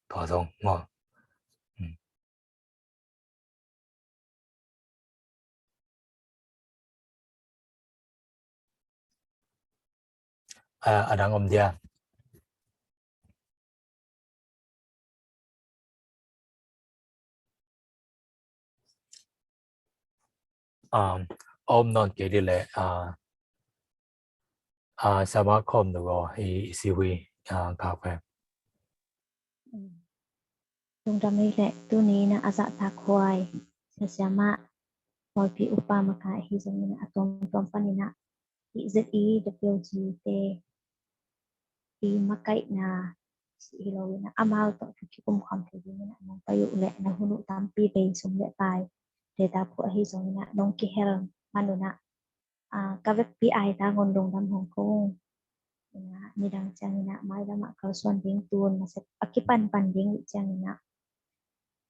Tua zong maw. Hmm. A, a dang om dia. Um, om non kei di le, uh, uh, sama kom no go i, i si hui, uh, ka kwe. Lungdam ei leh tuni in ah a zahtak huai, sia siamah, huaipi upa makaih ahi zongin ah a tuamtuam panin ah i Z E W G te i makaihna hi lo in ah amau tawh thu kikum kham thei dingin ah nong pai uh leh na hun uh tampi bei sum le pai te ta phuah ahi zongin ah nong kihel man un ah, ah, ka vekpi ai ta ngon lungdam hong ko ung. Ina, nidang ciangin ah mailam ah kalsuan ding tun nasep a kipanpan ding nih ciangin ah,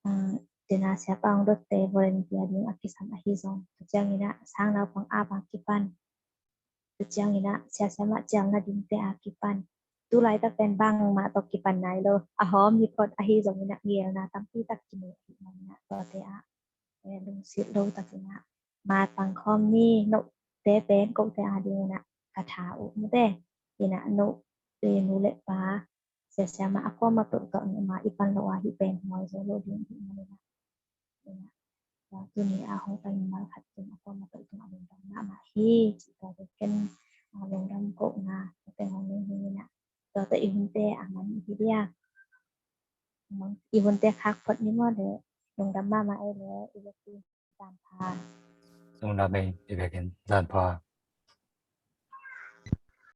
ah, tina siapa hong dotte volunteer ding a kisam ahi zong. Tua ciangin ah sang naupang a bang kipan. Tua ciangin ah sia siamah cialna dingte a kipan. Tu laitak pen bangmah tawh kipan nai lo. A hawm hi phot ahi zongin ah ngelna tampi tak kimu ahi manin ah tuate ah, eh, lungsit lo takin ah mat pang khawm ni, note pen kote adingin ah ka tha uh mute. Ina note nu le pa, sia siamah a kuamah peuh tawh noma i pan lo a hih pen huai zo lo ding hih manin ah. Ina, tua tuni a hong pan mal khat tung a kuamah peuh tung a lungdam mahmah hi, ci tua ken, ah, lungdam kohna tua teng hong ning hi ina. Tua tawh i hunte a man i hi dia. I hunte khak phot ni maw le, lungdam mahmah ei le, i vekin zan pha. Lungdam ei, i vekin zan pha.